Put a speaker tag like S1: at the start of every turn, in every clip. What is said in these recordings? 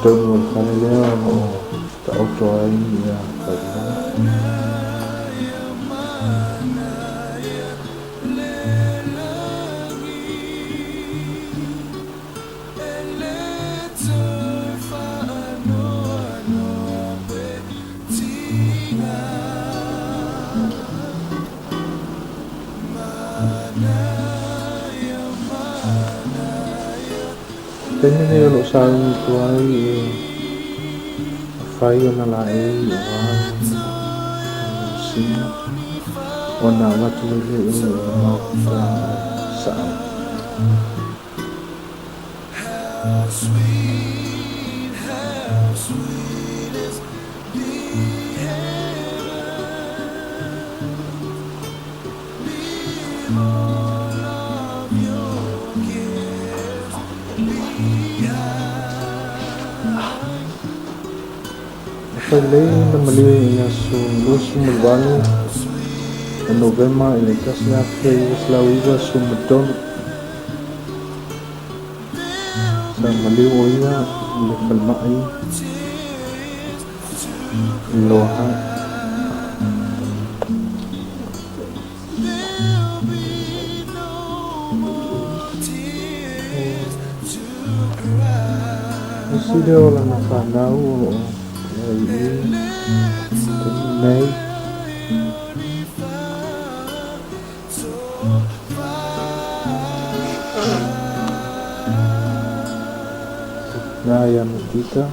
S1: Tonu o le fale lea o lo o taoto ai ia failauga. Taimi nei o lo o sauni atu ai e fai ona laei aua le masina ona avatu ai lea i o i le maota o Saao. Na failei na maliu i le aso 28 o Novema i le 1993. Sa maliu o ia i le falemai i Loha. Nisi lea o lana fanau o lo o i ai i i taimi nei. Na ia Matita.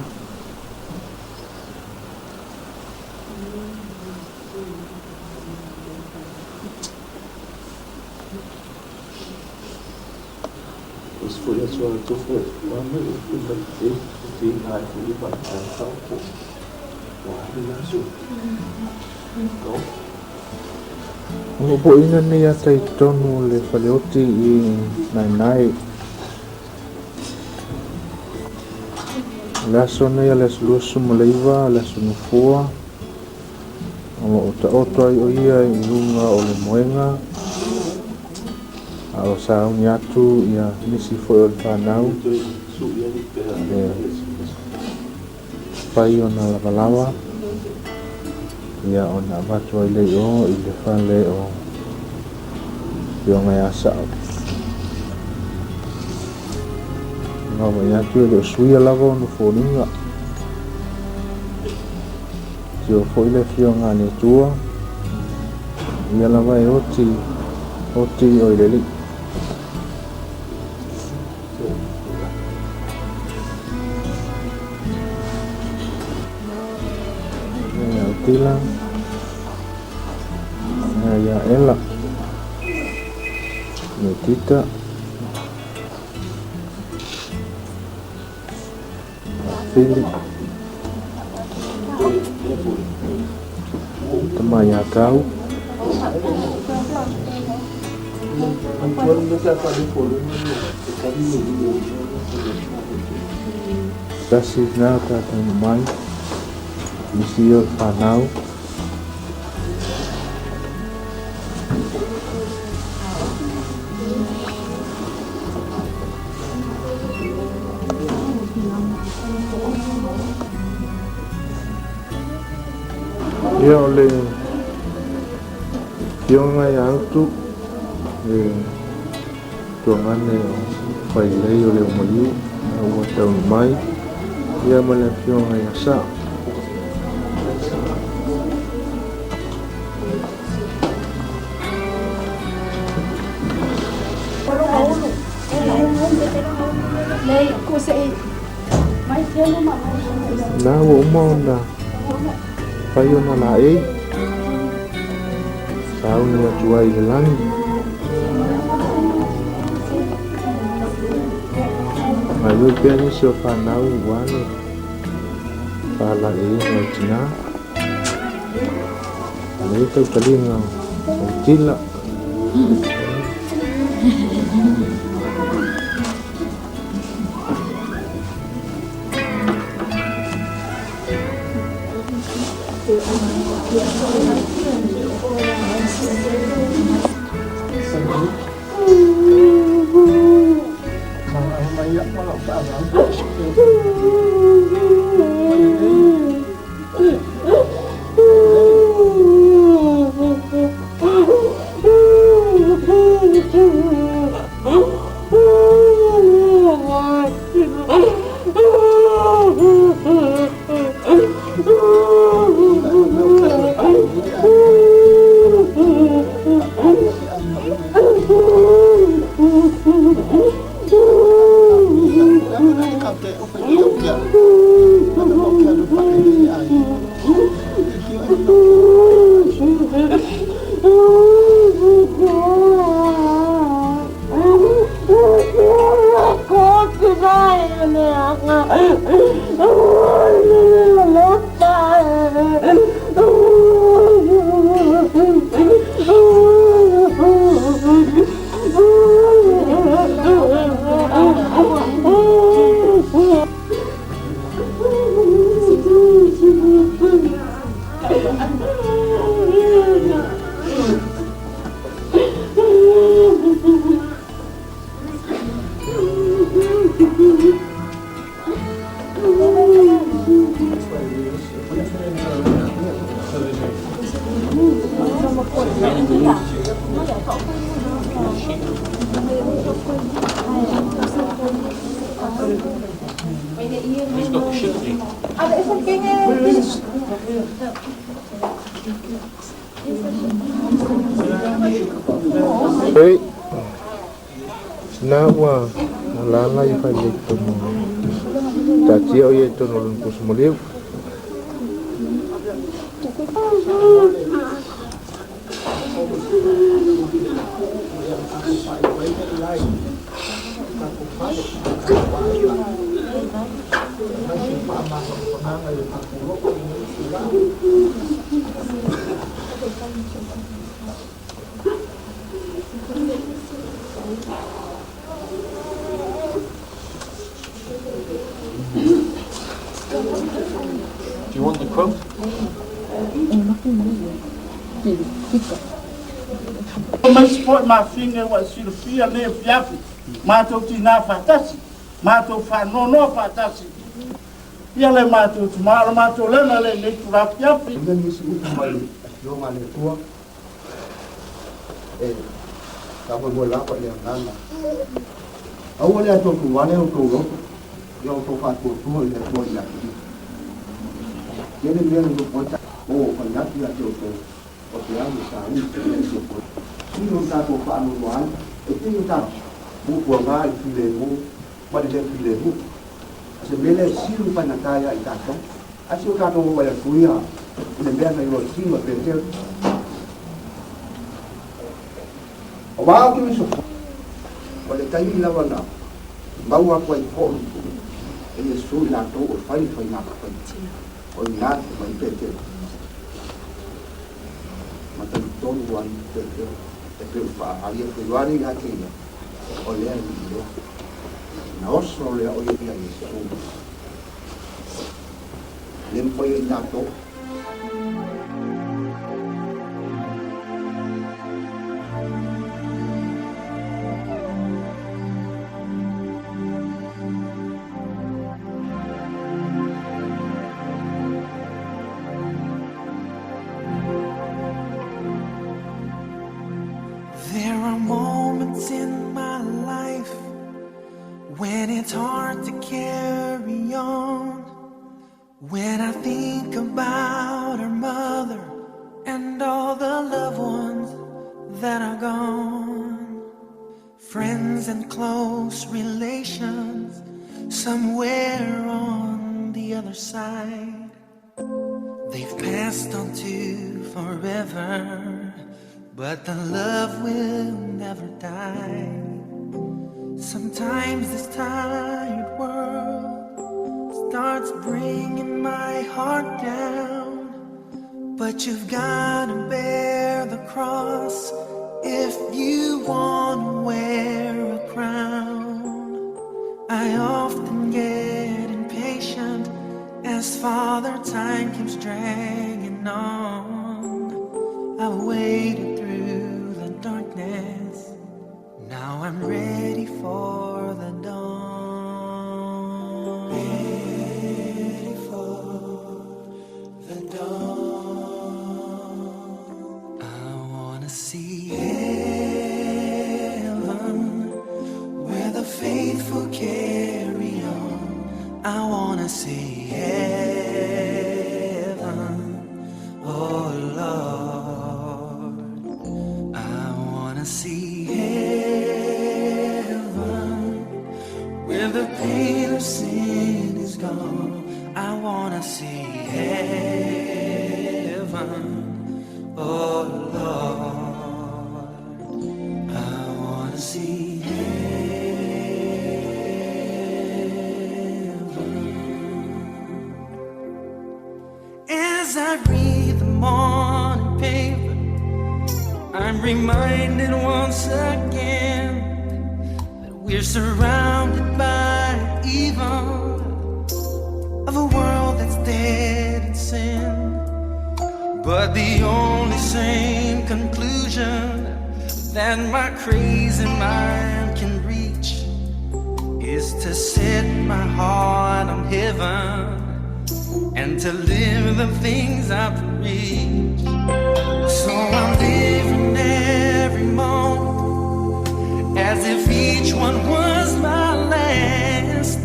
S1: O lo o poina nei ata i totonu o le faleoti i Naenae. O le aso nei o le aso 29, le aso Nofoa, o lo o taoto ai o ia i luga o le moega, a o sauni atu ia nisi foi o le fanau e fai ona lavalava, ia ona avatu ai lea i o i le fale o Afioga ia Sao. Vaavaai atu e le o suia lava ona foliga. Tio foi le Afioga a le Atua, ia lava e oti, oti o i le Alii. Ia Utila, ia Ela, ia Tita, Fili, tama ia Tau. Tasi na tatou mai, nisi o le fanau. Ia o le Afioga ia Autu, le tuagane o Failei o le Omaliu, a ua taunuu mai, ia ma le Afioga ia Sao. Na ua uma ona fai ona laei, sauni atu ai i le lagi. Gaioi pea nisi o fanau aua le faalaeiina o le tinā. A lea e tautaliga o le tila. Ei, na ua alala i faaletonu taatia o ia i totonu o lona pusa maliu.
S2: Do you want the quilt?
S3: Mai foi mafiga ua e silafia lenei afiafi, matou tinā faatasi, matou faanoanoa faatasi. Ia le matou tama, o le matou lena lea i lenei itula afiafi.
S4: Ia nisi upu mai le Afioga a le Atua e faamoemoe lava i le agaga. Aua le atuatuvale outou loto, ia outou faatuatua i le Atua ia te ia. Tele mea na nofo ai ta o fai atu ia te outou, o te au e sauni i te mea i nofo ai. Sili ona tatou faanoanoa ai, e pei o tatou puapuaga i le filemu ma le le filemu. O se mea lea e sili ona faigata ia i tatou. Ae se o tatou vaai atu ia i le mea na iloa tino e Petero. O vao Keriso, o le taimi lava na maua atu ai foi e Iesu i latou o fai le faiga fai, o i ina te mai Petero. Ma talitonu ai Petero e pei o faaali atu e Ioane ia te ia, o le Alii lea. Na oso lea o ia ia Iesu. Le mafai e i tatou.
S5: There are moments in my life when it's hard to carry on. When I think about our mother and all the loved ones that are gone. Friends and close relations somewhere on the other side. They've passed on to forever, but the love will never die. Sometimes this tired world starts bringing my heart down. But you've gotta bear the cross if you wanna wear a crown. I often get impatient as Father Time keeps dragging on. I've waited through the darkness. Now I'm ready for the dawn. Ready for the dawn. I wanna see heaven where the faithful carry on. I wanna see heaven, oh Lord. I wanna see heaven where the pain of sin is gone. I wanna see heaven, oh Lord. I wanna see heaven. As I read the morning paper, I'm reminded once again that we're surrounded by evil of a world that's dead in sin. But the only sane conclusion that my crazy mind can reach is to set my heart on heaven and to live the things I preach. So I'm living every moment as if each one was my last.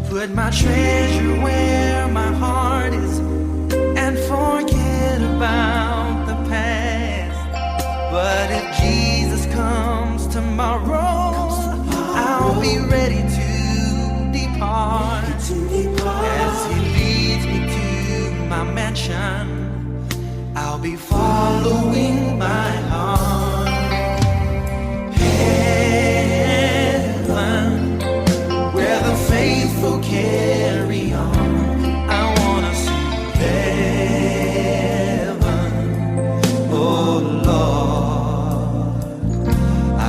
S5: Put my treasure where my heart is and forget about the past. But if Jesus comes tomorrow, I'll be ready to depart. As he leads me to my mansion, I'll be following my heart. Heaven, where the faithful carry on. I wanna see heaven, oh Lord. I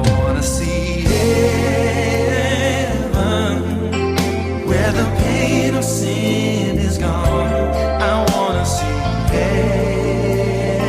S5: wanna see heaven, where the pain of sin is gone. I wanna see heaven,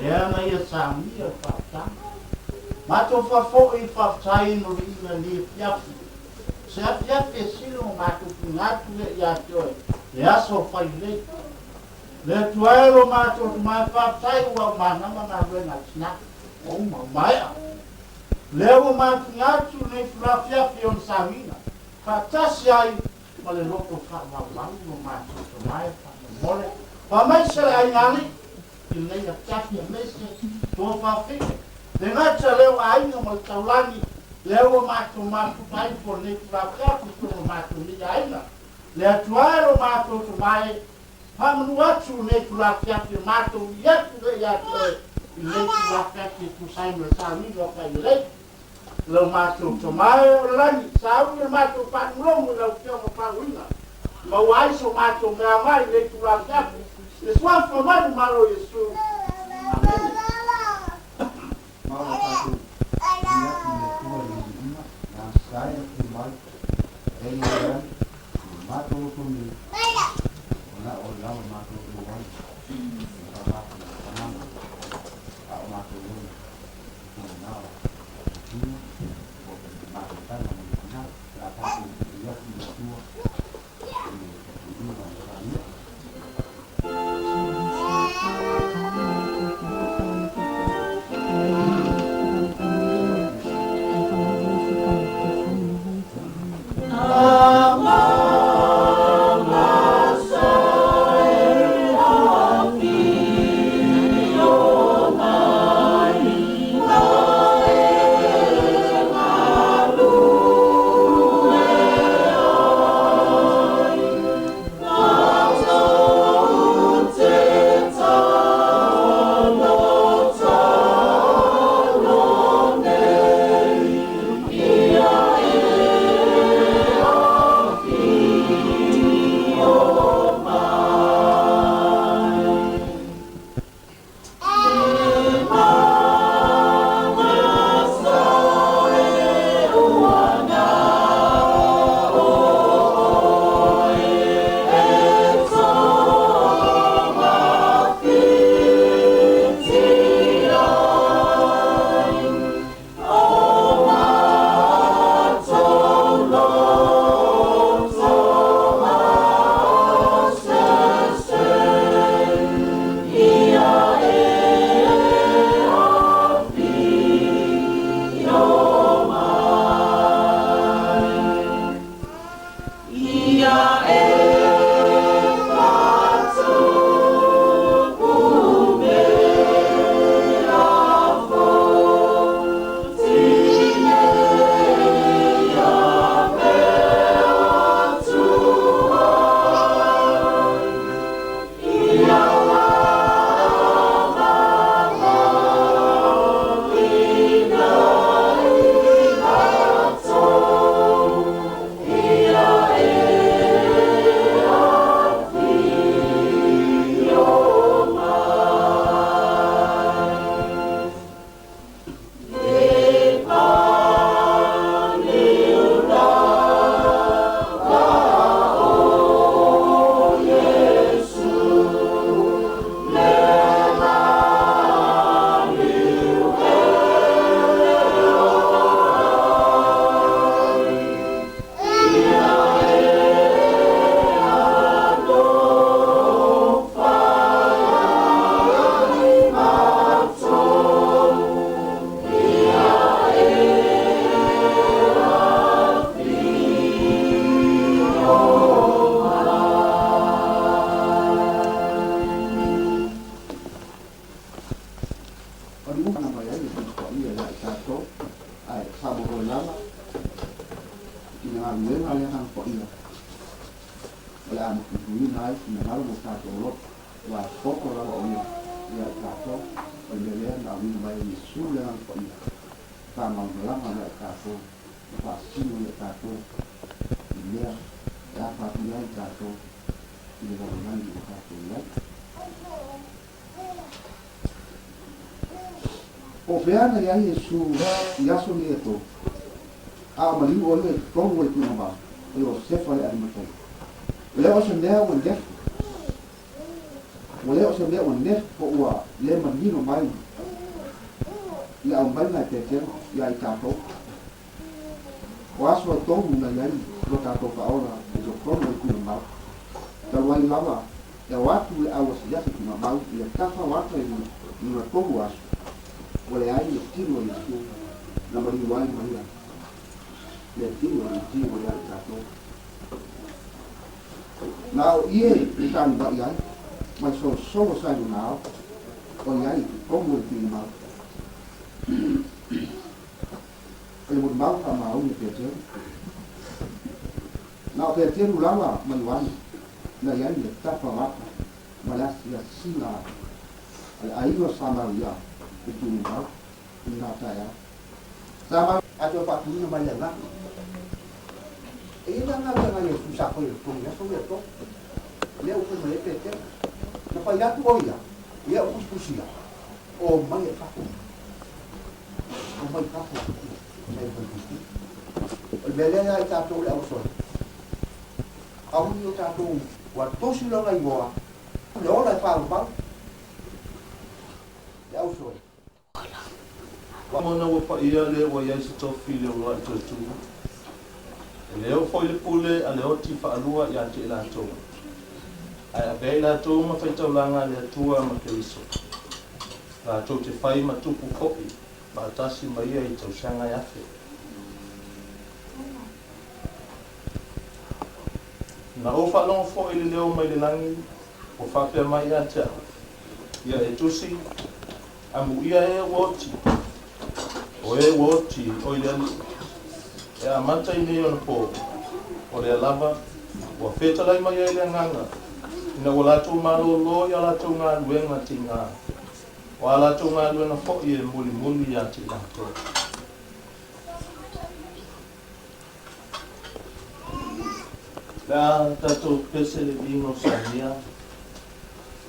S3: Lea na ia samia faafetaga. Matou faafo'i i le faafetai mo le ina nei afiafi. Se afiafi e sili ona matou tuuina atu lea ia te oe le aso fai lelei. Le Atua e lo matou atamai faafetai ua u manama galuega a tina ua uma ua maea. Lea ua matou atu lenei itula afiafi ona samiga faatasi ai ma le loto faamaumalu lo matou atamai faamolemole faamaise le aiga alii i lenei afiafi aemaise toa fafine. Le gata lea o aiga ma le taulagi, lea ua matou mafuta ai po o lenei itula afiafi i totonu o matou nei aiga. Le Atua e lo matou Tama e, faamanu atu lenei itula afiafi e matou ui atu lea ia te Oe i lenei itula afiafi e tusa ai ma le sauniga o failelei. Lo matou Tama e o le lagi, sauni le matou faalogologo i lau Afioga faauuina, maua ai so matou mea aoga i lenei itula afiafi, i le Suafa manumalo o Iesu. Amene.
S4: Ma o le tatou ui atu i le Atua i le viiga, na sae atu mai, e le ai, i matou loto nei, o na o le lava matou te o ai, i ka matou agaga, a o matou lona, i na o tino, o matou tama ma le tina, le a tatou ui atu i le Atua, i le viiga o le Sania. O le upu na mai ai le Tusi Paia ia i tatou, ae faamoemoe lava i le galuega a le Agaga Paia o le a mutuituina ai finagalo ma o tatou loto, aua e poto lava o Ia ia i tatou. O le mea lea na auina mai ai Iesu le Agaga Paia e faamalamalama ia i tatou ma faasino ia i tatou i mea e afatia ai tatou i le lalolagi ua tatou i ai. Po o fea na i ai Iesu i aso nei e tolu, a o maliu ʻo ia i totonu o le tuugamau o Iosefa le Arimataia. Ua le o se mea ua nefu, ua le o se mea ua nefu po ua le manino mai le aumaiga e Petero iā i tatou. O aso e tolu na i ai lo tatou Faaola i totonu o le tuugamau, talu ai lava E ao atu le au asiasi tuugamau i le tafa o ata i lona tolu aso, ua leai le tino o Iesu na maliu ai ma ia le tino i tino ia i tatou. Na o ie i tanuaʻi ai, mai solosolo sa i lona ao, ʻoiai i totonu o le tuugamau. O le molimau faamaoni a Peteru. Na o Peteru lava ma Ioane na i ai i le tapa o ata ma le asiasiga a le aiga o Samaria i tumau i lena taeao. Sa ma ae toe faatuina mai le agaga. E i ai la galuega a Iesu sa faia i totonu i aso ia e tolu, lea ua fai mai ai Peteru. Na fai atu o ia, ia ua tusitusia, omai e fafo, omai i fafo ina ia fai puipui. O le mea lea ia i tatou le auasoe, aua ne i o tatou ua tosi lona igoa, le ola e faaumau le ausoe.
S1: Ona ua paia le ua i ai se tofi i le uluai toe tu. E le oo foi le pule a le oti faalua ia te i latou, ae avea i latou ma faitaulaga a le Atua ma Keriso, latou te fai ma tupu foi faatasi ma ia i tausaga e afe. Na ou faalogo foi i le leo mai le lagi ua faapea mai ia te au, Ia e tusi, Amuia e ua oti, o e ua oti o i le Alii, e amata i nei ona pō, o lea lava ua fetalai mai ai le Agaga, ina ua latou malōlō i a latou galuega tiga, o a latou galuega foi e mulimuli ia te i latou. Le a tatou pese le viiga o Samia,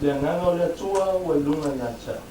S1: le Agaga o le Atua ua i luga ia te au.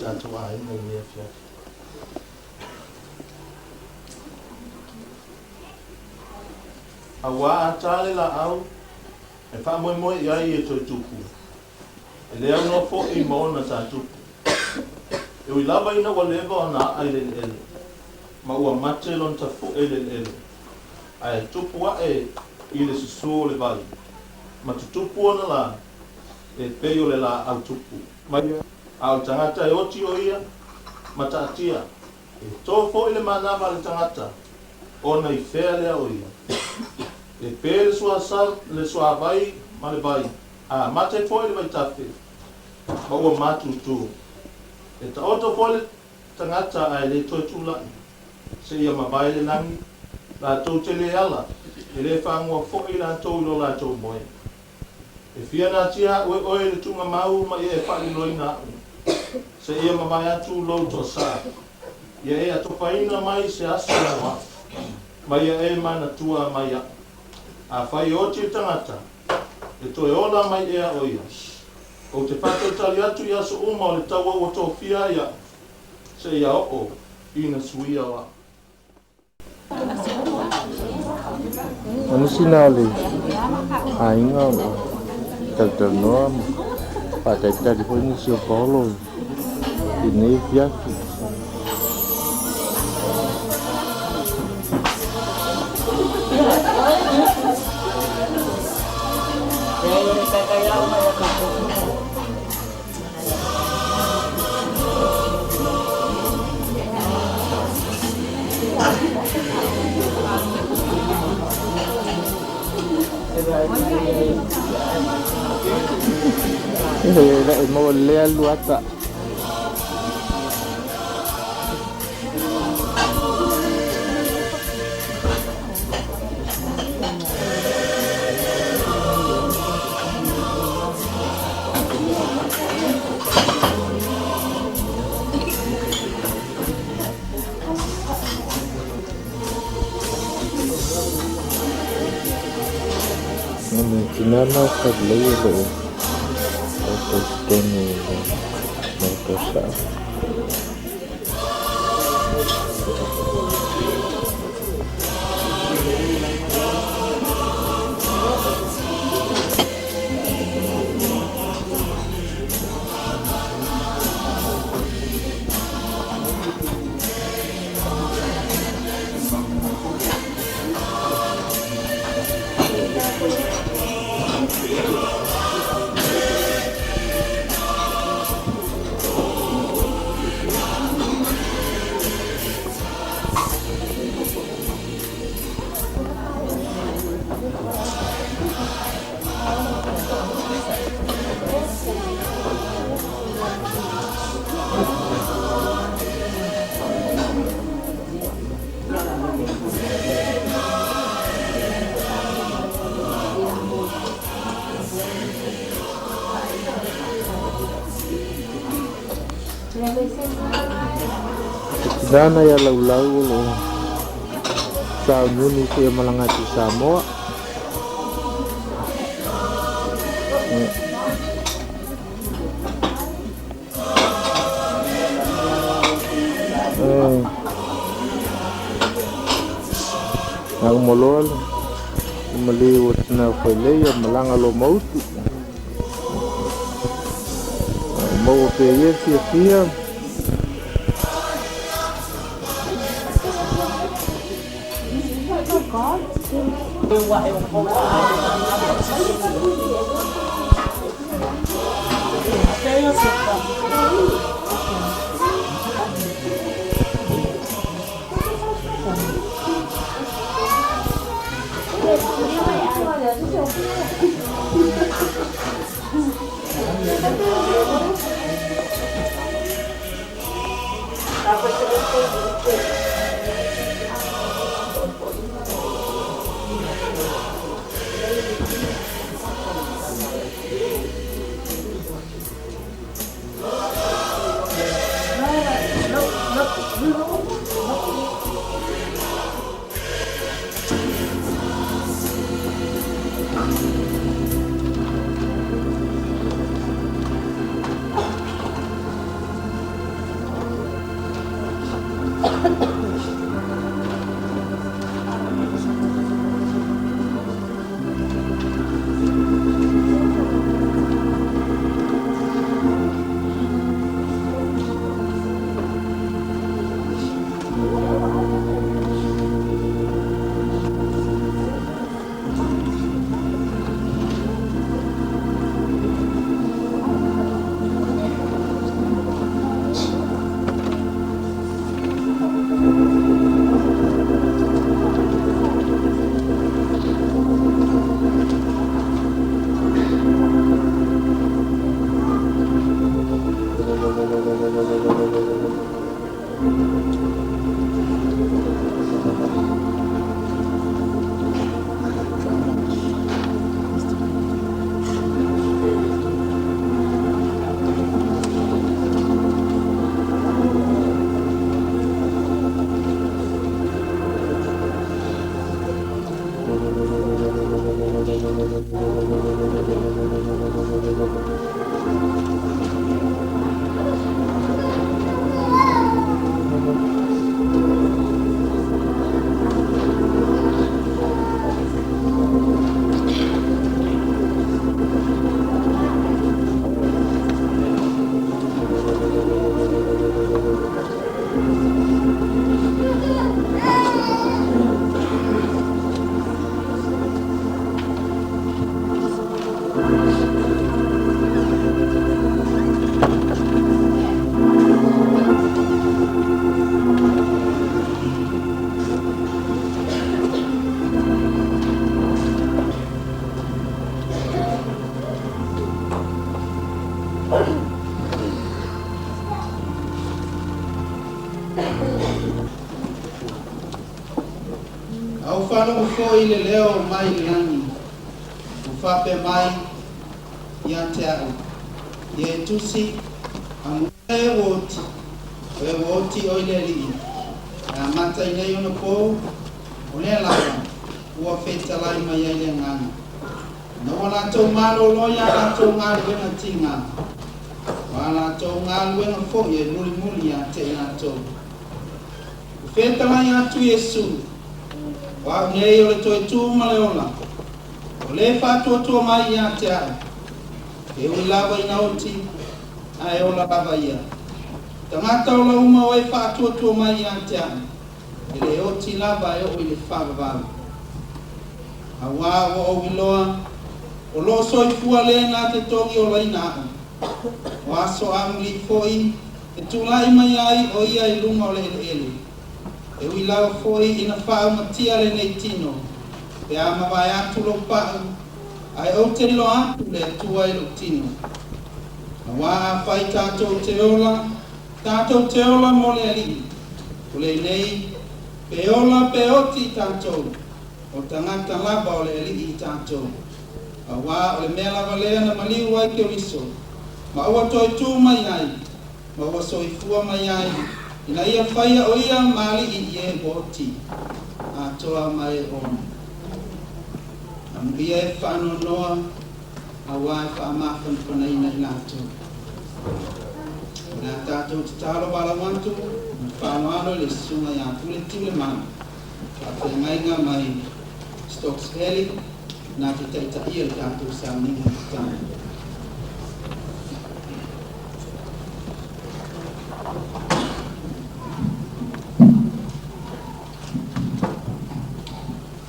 S1: tatou aiga i lenei afiafi. Auā a ta le laau e faamoemoe i ai e toe tupu, e le aunoa foi ma ona ta tupu. E ui lava ina ua leva ona aa i le eleele, ma ua mate lona tafu'e i le eleele, ae tupu a'e i le susū o le vai, ma tutupu ona lā, e pei o le laau tupu. A o le tagata e oti o ia ma taatia, e to foi le manava a le tagata, ona i fea lea o ia. E pe le le suavai ma le vai, a mate foi le vaitafe, ma ua matutu. E taoto foi le tagata ae le toe tulai, seia mavae le lagi, latou te le ala, e le fagoa foi latou i lo latou moe. E fia natia a'u e oe i le tuugamau ma ia e faaliloina a'u, seia mavae atu lou toasā. Ia e atofaina mai se aso mo a'u, ma ia e manatua mai a'u. Afai e oti le tagata, e toe ola mai ea o ia? Ou te faatalitali atu i aso uma o le taua ua tofia ai a'u, seia oo ina suia o a'u.
S2: O nisi na o le aiga o loo talatalanoa ma faatalitali foi nisi o paolo i lenei afiafi. E maua lelei lava le luata. Tina ma Fadley o lo o taoto i totonu o le Maota o Sa'a. Tina ia laulau o lo o sauniuni seia malaga atu i Samoa. Na uma loa le maliu o tina failei ia malaga loa ma utu. Maua pea ia fiafia.
S6: Na ou faalogo foi i le leo mai le lagi, ua faapea mai ia te a'u, Ia e tusi, Amuia e ua oti, o e ua oti o i le Alii, e amata i nei ona pō, o lea lava ua fetalai mai ai le Agaga, ina ua latou malōlō i a latou galuega tigā, o a latou galuega foi e mulimuli ia te i latou. Ua fetalai atu Iesu, O a'u nei o le toe tū ma le ola, o le faatuatua mai ia te a'u, e ui lava ina oti, ae ola lava ia. Tagata ola uma o e faatuatua mai ia te a'u, e le oti lava e oo i le faavavau. Auā ua ou iloa, o loo soifua le na te togi olaina a'u, o aso amulī foi e tula'i mai ai o ia i luga o le eleele. E ui lava foi ina faaumatia lenei tino, pe a mavae atu lou pa'u, ae ou te iloa atu le Atua i lou tino. Auā afai tatou te ola, tatou te ola mo le Alii, o lenei, pe ola pe oti tatou, o tagata lava o le Alii tatou. Auā o le mea lava lea na maliu ai Keriso, ma ua toe tū mai ai, ma ua soifua mai ai, ina ia faia o ia ma Alii i e ua oti, atoa ma e ola. Amuia e faanoanoa, auā e faamafanafanaina i latou. O le a tatou tatalo valaau atu ma le faaaloalo i le Susuga ia Pule Tiulemanu, faafeagaiga mai Stokes Valley, na te taitaia le tatou sauniga tatalo.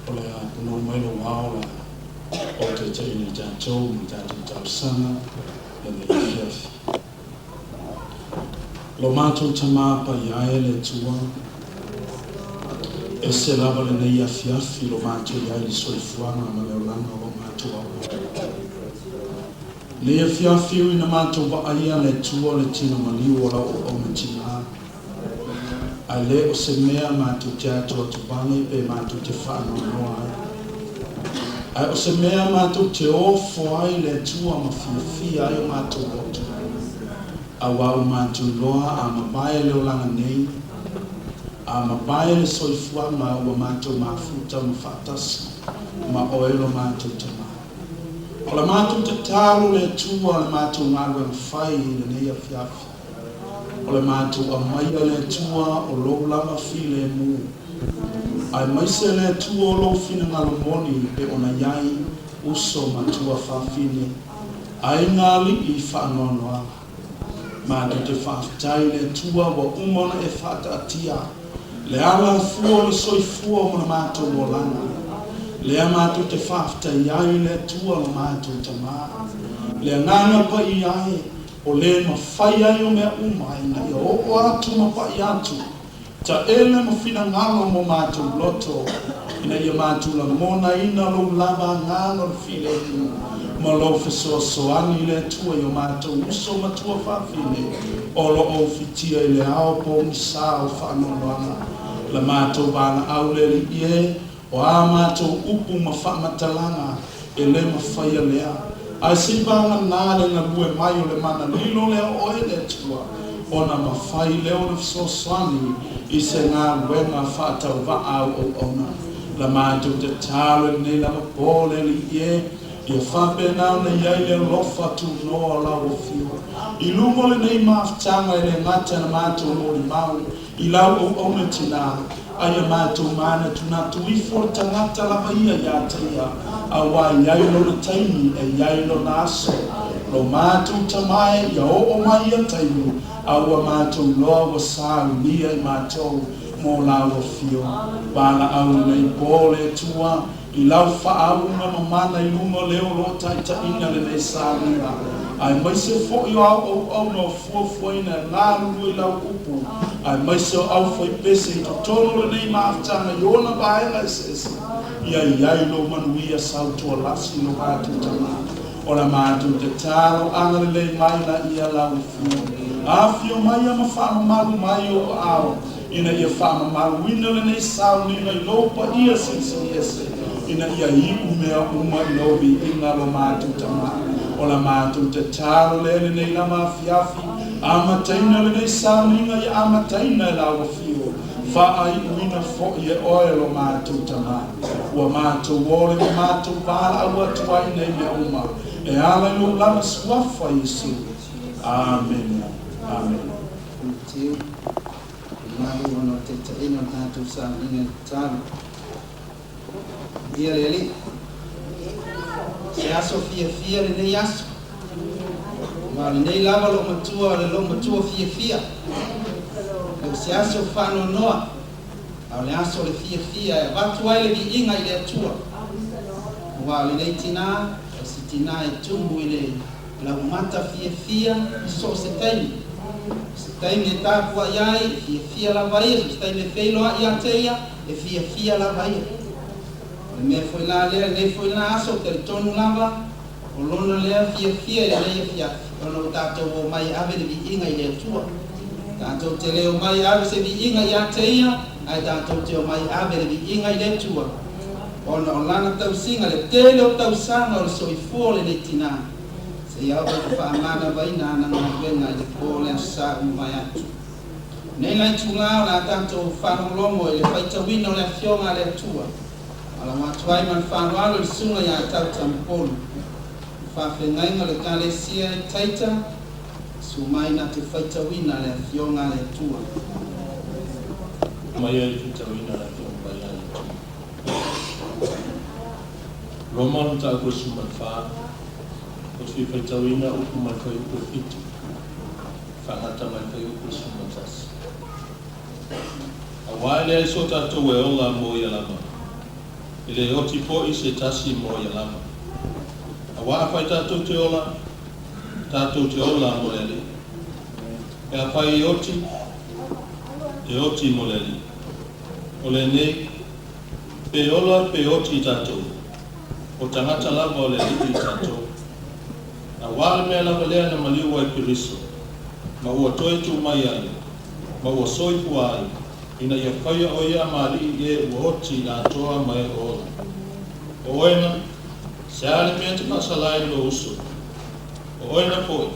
S7: O le a punou mai lou ao la o taitaiina i tatou ma le tatou talosaga lenei afiafi. Lo matou Tama paia e le Atua, ese lava lenei afiafi lo matou i ai i le soifuaga ma le olaga o lo matou auauna. Lenei afiafi ui na matou vaaia le Atua le tino maliu o lau auauna tina, Ae le o se mea matou te atoatuvale pe matou te faanoanoa ai, ae o se mea matou te ofo ai le Atua ma fiafia ai o matou loto, auā ua matou iloa a mavae le olaga nei, a mavae le soifuaga ua matou mafuta ma faatasi ma Oe lo matou Tama. O la matou tatalo le Atua le matou galuega fai i lenei afiafi, O le matou aumaia le Atua o lou lava filemu, aemaise le Atua o lou finagalo moni pe ona iai uso ma tuafafine, aiga alii faanoanoaga. Matou te faafetai i le Atua ua uma ona e faataatia le ala fua o le soifua mo le matou olaga. Lea matou te faafetai ai i le Atua lo matou Tama, le Agaga Paia e, O le mafai ai o mea uma ina ia oo atu ma paʻi atu, taele ma finagalo mo matou loto, ina ia matou lagonaina lou lava agaga o le filemu ma lou fesoasoani i le Atua i o matou uso ma tuafafine o lo o ufitia i le ao pogisa o faanoanoaga la matou valaau le Alii e. O a matou upu ma faamatalaga e le mafaia lea, ae se i vagana le galue mai o le mana lilo lea o oe le Atua, ona mafai lea ona fesoasoani i se galuega faatauvaa au auauna. La matou tatalo i lenei lava po le Alii e, ia faapena ona i ai le alofa tunoa o lau Afio i luga o lenei mafutaga e le gata na matou molimau I lau auauna tina, a ia matou manatunatu ifo le tagata lava ia ia te ia, auā e i ai lona taimi, e i ai lona aso. Lo matou tama e, ia oo mai ia taimi, a ua matou iloa ua saunia i matou mo lau afio. Valaau lenei po le Atua i lau faauuga mamana i luga o le o lo o taitaiina lenei sauniga, aemaise foi o au auauna o fuafuaina e galulue i lau upu, aemaise o aufaipese i totonu o lenei mafutaga i ona vaega eseese, ia i ai lou manuia sautualasi lo matou Tama. O la matou tatalo, agalelei mai la ia lau Afio. Afio mai ia ma faamamalu mai ou aao. Ina ia faamamāuina lenei sauniga i lou paia silisili ese, ina ia iu mea uma i lou viiga lo matou Tamā. O la matou tatalo lea i lenei lava afiafi, amataina lenei sauniga ia amataina e lau Afio, faaiuina foi e Oe lo matou Tamā. Ua matou ole ma matou valaau atu ai nei mea uma, e ala i lou lava Suafa Iesu. Amene. Amene.
S6: Matiu, Malu ona o le taitaiina o le tatou sauniga i le tatalo. Viia le Alii. Se aso fiafia lenei aso. Ma o lenei lava lou matua o le lou matua fiafia. E le o se aso faanoanoa, a o le aso o le fiafia e avatu ai le viiga i le Atua. Aua o lenei tinā, o se tinā e tumu i le laumata fiafia i so o se taimi. O se taimi e tapuai ai, e fiafia lava ia, so o se taimi e feiloai ia te ia, e fiafia lava ia. O le mea foi la lea, lenei foi la aso, ou te talitonu lava, o lona lea fiafia i lenei afiafi, ona ua tatou omai e ave le viiga i le Atua. Tatou te le omai e ave se viiga ia te ia, ae tatou te omai e ave le viiga i le Atua, ona o lana tausiga, le tele o tausaga o le soifua o lenei tinā, seia oo ina faamanavaina ana galuega i le po o le Aso Sa ua mavae atu. Nei la itulā o le a tatou faalogologo i le faitauina o le Afioga a le Atua, alaga atu ai ma le faaaloalo i le Susuga ia Tau Tamapolu, le faafeagaiga o le Ekalesia i Taita, susu mai na te faitauina le Afioga a le Atua.
S1: Mai ai le faitauina le Afioga Paia a le Atua. Roma le mataupu 14, ou te fia faitauina upu mai le fuaiupu e 7, faagata mai le fuaiupu 11. Auā e leai so tatou e ola mo ia lava, e le oti foi se tasi mo ia lava. Auā afai tatou te ola, tatou te ola mo le Alii. Pe afai e oti, e oti mo le Alii. O lenei, pe ola pe oti tatou, o tagata lava o le Alii tatou. Auā le mea lava lea na maliu ai Keriso, ma ua toe tū mai ai, ma ua soifua ai, ina ia faia ʻo ia ma Alii i e ua oti atoa ma e ua ola. O oe na, se a le mea e te faasala ai i lou uso? O oe na foi,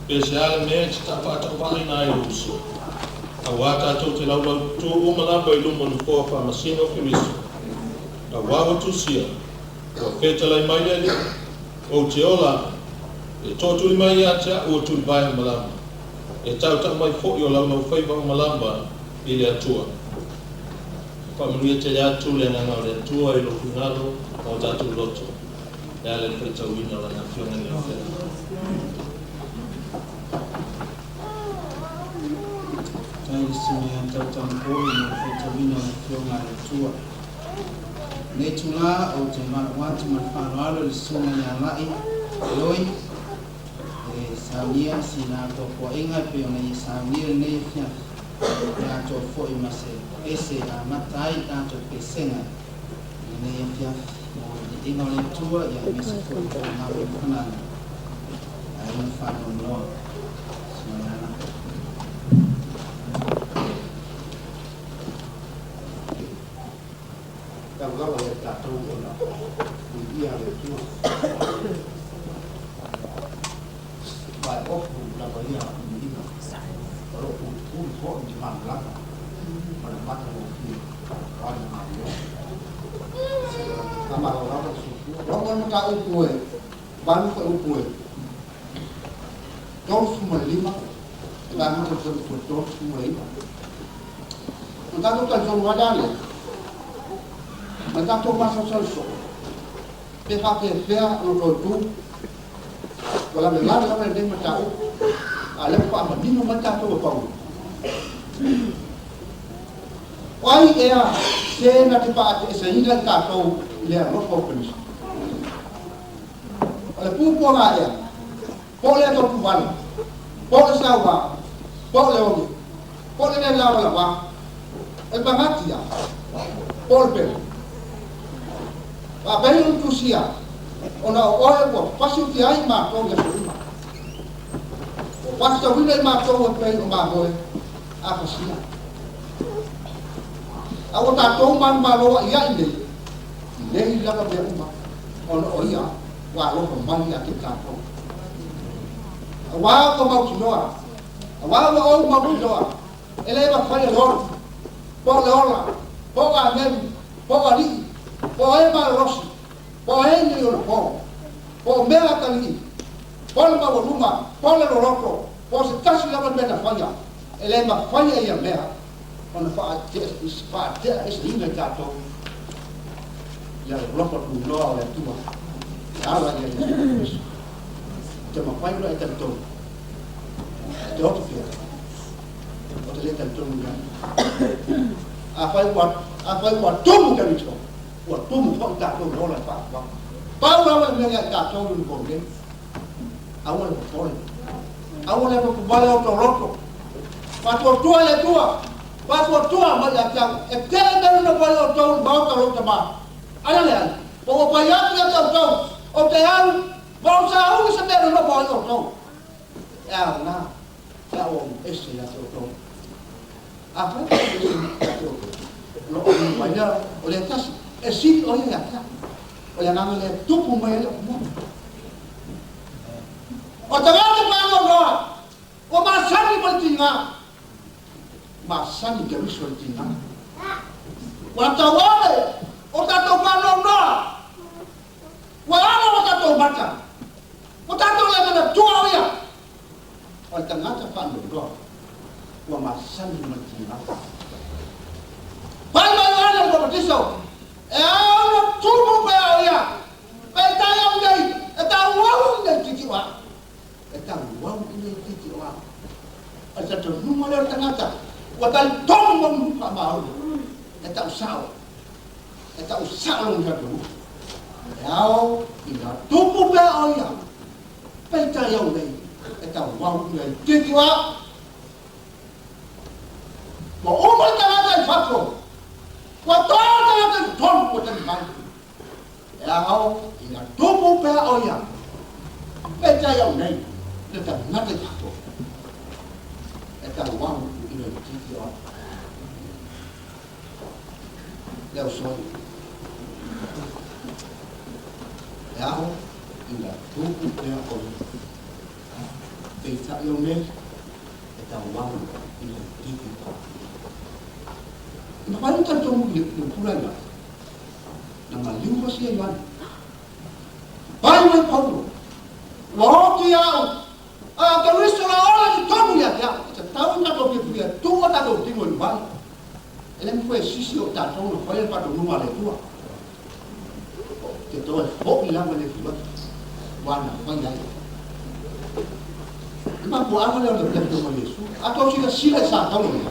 S1: pe se a le mea e te taafaatauvaaina ai lou uso? Auā tatou te laulautū uma lava i luma o le nofoa faamasino o Keriso, auā ua tusia, ua fetalai mai le Alii, Ou te ola, e tootuli mai ia te a'u o tulivae uma lava, e tautau mai fo'i o laulaufaiva uma lava i le Atua. Faamanuia tele atu le Agaga o le Atua i lou finagalo ma o tatou loto, e ala i le faitauina o Lana Afioga i le afiafi.
S6: Faafetai i le Susuga ia Tautaupolu mo le faitauina o le Afioga a le Atua. Lenei itulā, ou te valaau atu ma le faaaloalo i le Susuga ia La'i Eloi e saunia sina atoapoaiga e pei ona ia saunia i lenei afiafi, e atoa foi ma se pese e amata ai le tatou pesega i lenei afiafi mo le viiga o le Atua aemaise foi o le mafanafanaga ae ona faanoanoa. Susuga ia La'i.
S4: Tau lava ia tatou ona viia le Atua. Ma e ofu lava ia viiga o lo o pulupulu foi i le malamalama ma le matagofie o ana galuega. Faamalo lava le soifua. Lou ai mataupu e valu fuaiupu e 35, e vaega foi fuaiupu e 39. O tatou talitonu lava lea, ma le tatou masalosalo soo, pe faapefea ona toe tu, ua lavelave lava lenei mataupu, a o lea ua faamanino mai tatou e Paulo. O ai ea se na te faateeseina i tatou i le alofa o Keriso? O le pupuaga ea, po o le atoatuvale, po o le sauā, po o le oge, po o le le lavalavā, o le pagatia, po o le pele. Faapei ona tusia, ona o oe ua fasiutia ai matou i aso uma. Ua fasitauina i matou e pei o mamoe a fasia. A ua tatou manumalo a'ia'i nei, lelei lava mea uma, ona o Ia ua alofa mai ia te tatou. Auā ua mautinoa, auā ua ou mautinoa, e lē mafai e le olo, po o le ola, po o agelu, po o ali'i, po o e malolosi, po o e nei o le pō, po o mea atalii, po o le maualuga, po o le loloto, po o se tasi lava mea na faia, e lē mafai e ia mea ona faate'a eseina i tatou i le alofa tunoa o le Atua e ala ia Iesu Keriso. Te mafai ona e talitonu e te oto pea o te lē talitonu i ai. Afai ua tumu Keriso, ua tumu fo'i tatou le ola e fa'atuaga. Pau lava le mea ia i tatou i le nei, aua le popole, aua le atotumale o toloto, faatuatua i le Atua, faatuatua mai ia te au. E tele mea na fai o tou i maota lou Tamā. Ala le ai po ua fai atu ia te outou o te au ma o sauni se mea nonofo ai outou e aogā pe a ua ese ia te outou. Afai ese ia te outou, o loo mai lea o le tasi e sili o ia ia te au. O le agaga lea tupu mai ai le moni o tagata faanoanoa ua masani ma le tiga, masani Keriso le tiga. Ua tauale o tatou faanoanoa, ua ala o tatou mata, ua tatou le manatua o ia. O le tagata faanoanoa ua masani ma le tiga. Pai mai Ioane le Papatiso e ao tumu pea o ia peitai au nei e tauau i nei titi o a'u, e tauau i nei titi o a'u. O le talitonuga lea o le tagata ua talitonu ma faamaoni e ta'usa'o, e ta'usa'o lona talitonuga e ao ina tupu pea o ia peitai au nei e tauau i nei titi o a'u. Ua uma le tagata i fafo, ua toa le tagata i totonu ua tali mai e ao ina tupu pea o ia peitai au nei le tagata i fafo e tauau i le titi o a'u le ausoi e ao ina tupu pea o ia peitai au nei e tauau i le titi o a'u. Na fai o talitonu i le pula ina na maliu fasia Ioane. Pai mai Paulo, ua oti au, a Keriso la ola i tonu ia te au. E tatau na tatou fiafia tua tatou tino i vai. E le mafai e sisi o tatou na faia le faatonuga a le Atua. Te toe fo'i lava le fiuaki ua na fai ai. Le mafuaaga lea o le afioga i Iesu. A tou silasila i sa taulo nei,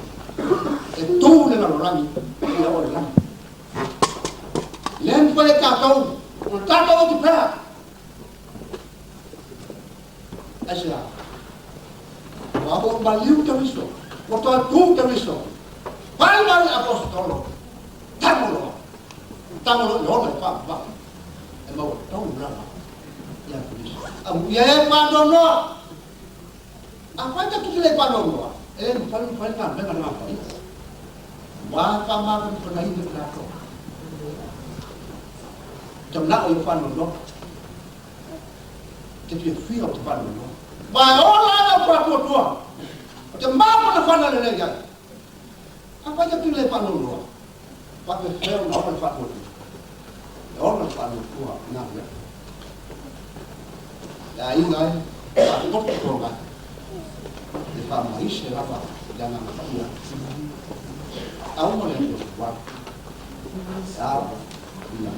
S4: e tu le lalolagi i ao le lagi. Le mafai e tatou, o tatou oti pea. Aisea? Ua ua maliu Keriso, ua toe tu Keriso. Pai mai apostolo, tago loa. Tago loa i ola i whaapaa. E maua tau lava ia Keriso. Amu ia e whanonoa. A whai ta tuki le whanonoa. E le mawhai mawhai ngā mea ngā whai. Wā whamaka ni whana ina tatou. Te mnao i whanonoa. Te fia fia o te whanonoa. Ma e ola au whatuatua. O te māpo na whana le lei ai. A whai ta tuki le whanonoa. Wha pe wheo na ola i whatuatua. E ola i whanonoa ngā mea. Le aiga e, whatoto tonga. Le whamaise lava le agaga paia. Aua le atua wa. E ao ina.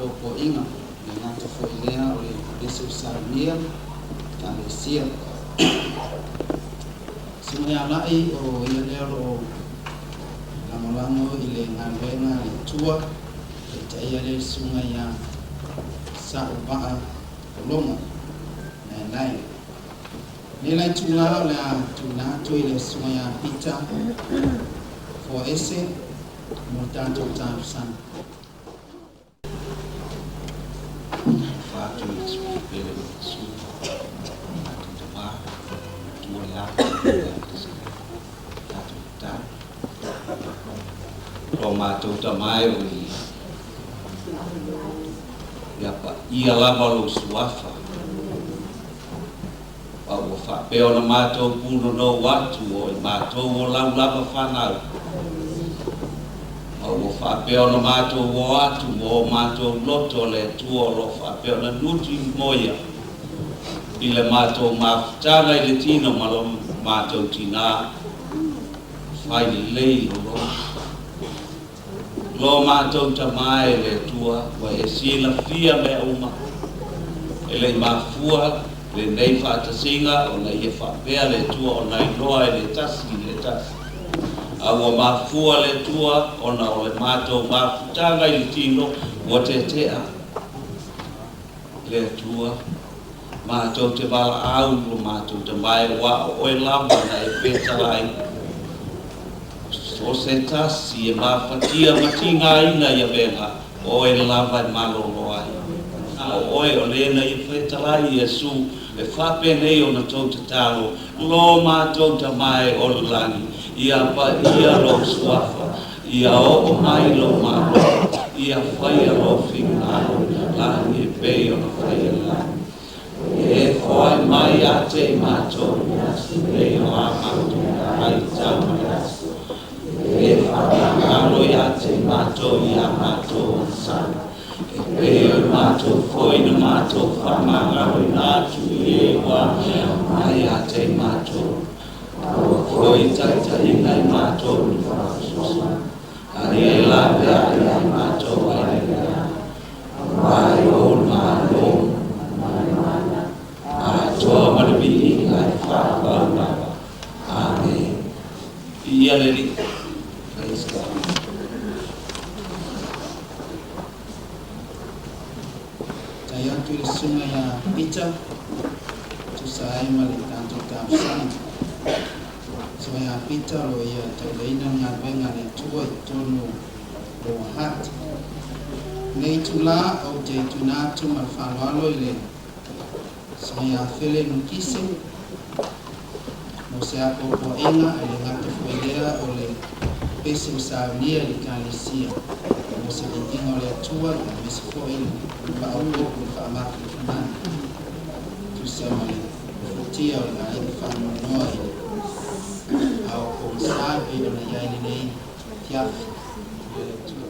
S6: apoapoaiga le gata foʻi lea o le pese o saunia ekalesia. Susuga ia Laʻi o ia lea o loo lagolago i le galuega a le Atua, taitaia lea le susuga iā Saʻu Vaa Pologa Naenae. Nei la itulā o le a tuuina atu i le susuga iā Pita Foaese mo le tatou talosaga.
S8: Alofa atu i le sui pele o le sui, matou tama, matua le ata o le tatou tatalo. Lo matou tama e o i ia paia lava lou suafa, a ua faapea ona matou punonou atu o i matou o lau lava fanau, ma ua faapea ona matou o atu ma o matou loto le Atua o lo o faapea ona nuti moia i le matou mafutaga i le tino ma lo matou tinā, fai lelei lo loto. Lo matou Tama e le Atua, ua e silafia mea uma, e le i mafua lenei faatasiga ona ia faapea le Atua ona iloa e le tasi i le tasi, a ua mafua le Atua ona o le matou mafutaga i le tino ua tetea le Atua. Matou te valaau i lo matou Tama e ua o oe lava na e petala ai. O se tasi e mafatia ma tigaina ia vega, o oe lava e malolo ai. A o oe o le na ia petala ai Iesu, e faapenei ona tou tatalo, Lo matou Tama e o le lagi, ia paia lou suafa, ia oo mai lou Malo, ia faia lou finagalo, lagi e pei ona faia le lagi. E foai mai ia te i matou i aso nei o a matou meaai tau ma le aso. E faamagalo ia te i matou i a matou agasala, e pei o i matou foi na matou faamagaloina atu i e ua mai ia te i matou. Aua foi e taitaiina i matou i le faasoasoa, a ia e laveai ia i matou ai le mea. Aua e ou le Malo ma le mana, atoa ma le viiga e faapau lava. Amene. Viia le Alii. Praise God.
S6: Tai atu i le susuga ia Peter, tusa ai ma le tatou talosaga. Susuga ia Peter o lo o ia taulaina le galuega a le Atua i totonu o Lower Hutt. Nei itulā ou te tuuina atu ma le faaaloalo i le Susuga ia Fele Nukise mo se apoapoaiga e le gata foi lea o le pese o saunia i le Ekalesia mo se viiga o le Atua aemaise foi le faaopoopo i le faamafanafanaga tusa ma le futia o le aiga faanoanoa i le ao pogisa e pei ona i ai lenei afiafi. Viia le Atua.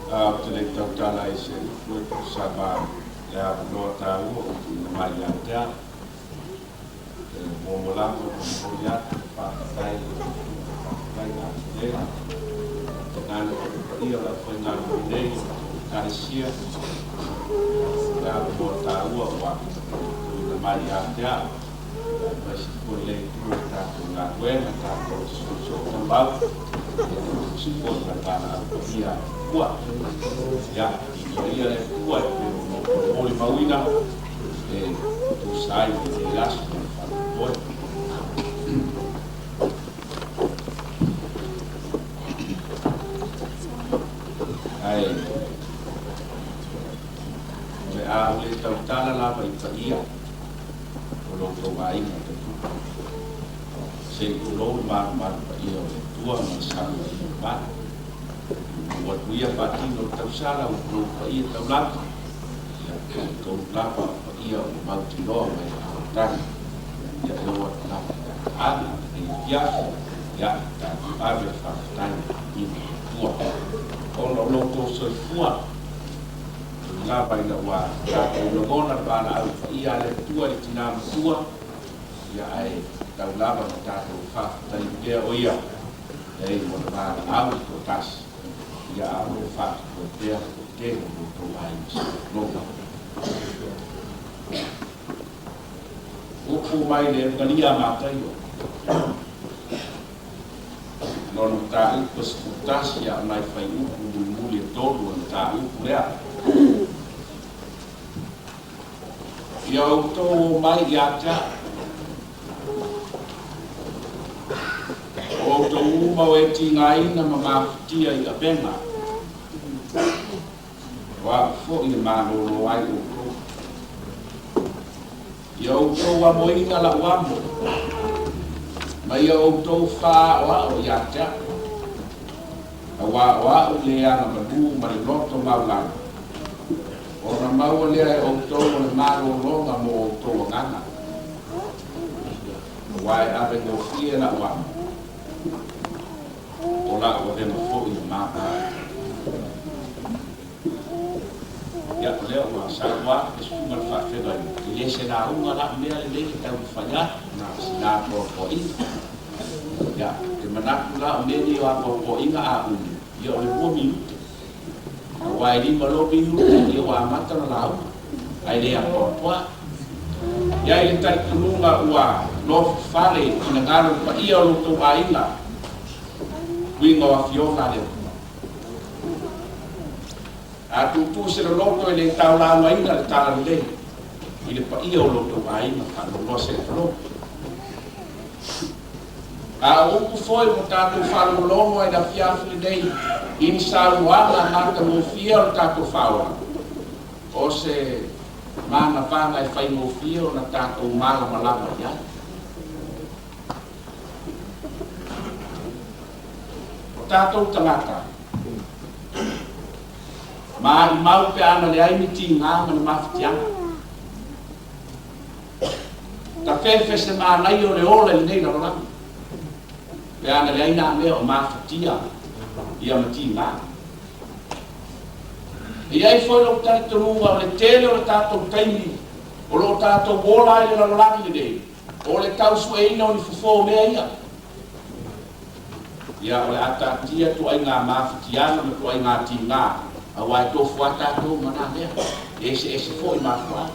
S9: A ou te le i tautala ai se upu e tusa ma le avanoa taua ua tuuina mai ia te au, e muamua lava ona momoli atu le faafetai i le faafetai a le tainane o le paia o le aufaigaluega nei o le Ekalesia le avanoa taua ua tuuina mai ia te au, aemaise foi le itu o le tatou galuega, tatou te soosootamau, ia e tusa foi ma le valaau paia a le Atua. Ia, viia ia le Atua e pei ona ou molimauina e tusa ai ma lenei aso ma le faamoemoe. Ae o le a ou le tautala lava i paia o lo outou aiga tautupu, se i tulou le malumalu paia o le Atua ma le saluaiga mai. Ua atu ia faatino le tausala ua tulou paia taulagi, ia outou lava o paia ua mautinoa mai le amataga. Ia e oo atu lava ia taaave i lenei afiafi, ia tatou ave le faafetai i le Atua ona o lo outou soifua. E ui lava ina ua tatou lagona le valaau paia a le Atua i le tina matua, ia ae tatau lava ona tatou faafetai pea o ia. Leai mo le valaau le toatasi, ia a o lo o faatotoe pea le toatele o lo outou aiga sa logo. Upu mai le Eukalia a Mataio, lona mataupu e 11 a o nai fuaiupu mulimuli e tolu o le mataupu lea. Ia outou o mai ia te au. O outou uma o e tigaina ma mafatia i avega, o a'u foi e malōlō ai outou. Ia outou amoina la'u amo, ma ia outou faaoao ia te a'u, auā o a'u le agavanu ma le loto maulalo, ona maua lea e outou o le malōlōga mo outou agaga. Aua e ave gofie la'u amo, o la'u avega foi e mama. Ia, o lea ua saunoa atu le susuga i le faafeagaiga, e le se lauga la'u mea lenei e taumafai atu, na o sina apoapoaiga. Ia, ou te manatu la o mea nei o apoapoaiga a umi, ia o le 2 minute. Aua e 5 loa minute, ia ua amata ona lauga, ae le apoapoa. Ia i le talitonuga ua nofo fale i finagalo le paia o lo outou aiga, uiga o afioga a le Atua. A tuutuu se loloto e le taulaugaina le talalelei i le paia o lo outou aiga faanoanoa se tulou. A o upu foi ua tatou faalogologo ai i le afiafi lenei i ni saunoaga matagofie o le tatou faaola, o se manavaga e faigofie ona tatou malamalama i ai. O tatou tagata, maumau pe ana leai ni tiga ma ni mafatiaga. Tafefe se manaia o le ola i lenei lalolagi, pe ana leai nā mea o mafatia ia ma tiga. E i ai foi lou talitonuga o le tele o le tatou taimi o lo o tatou ola ai i le lalolagi lenei, o le tausueina o ni fofo o mea ia. Ia, o le a taatia ituaiga mafatiaga ma ituaiga tiga, aua e tofu lava tatou ma na mea, e eseese foi mafuaaga.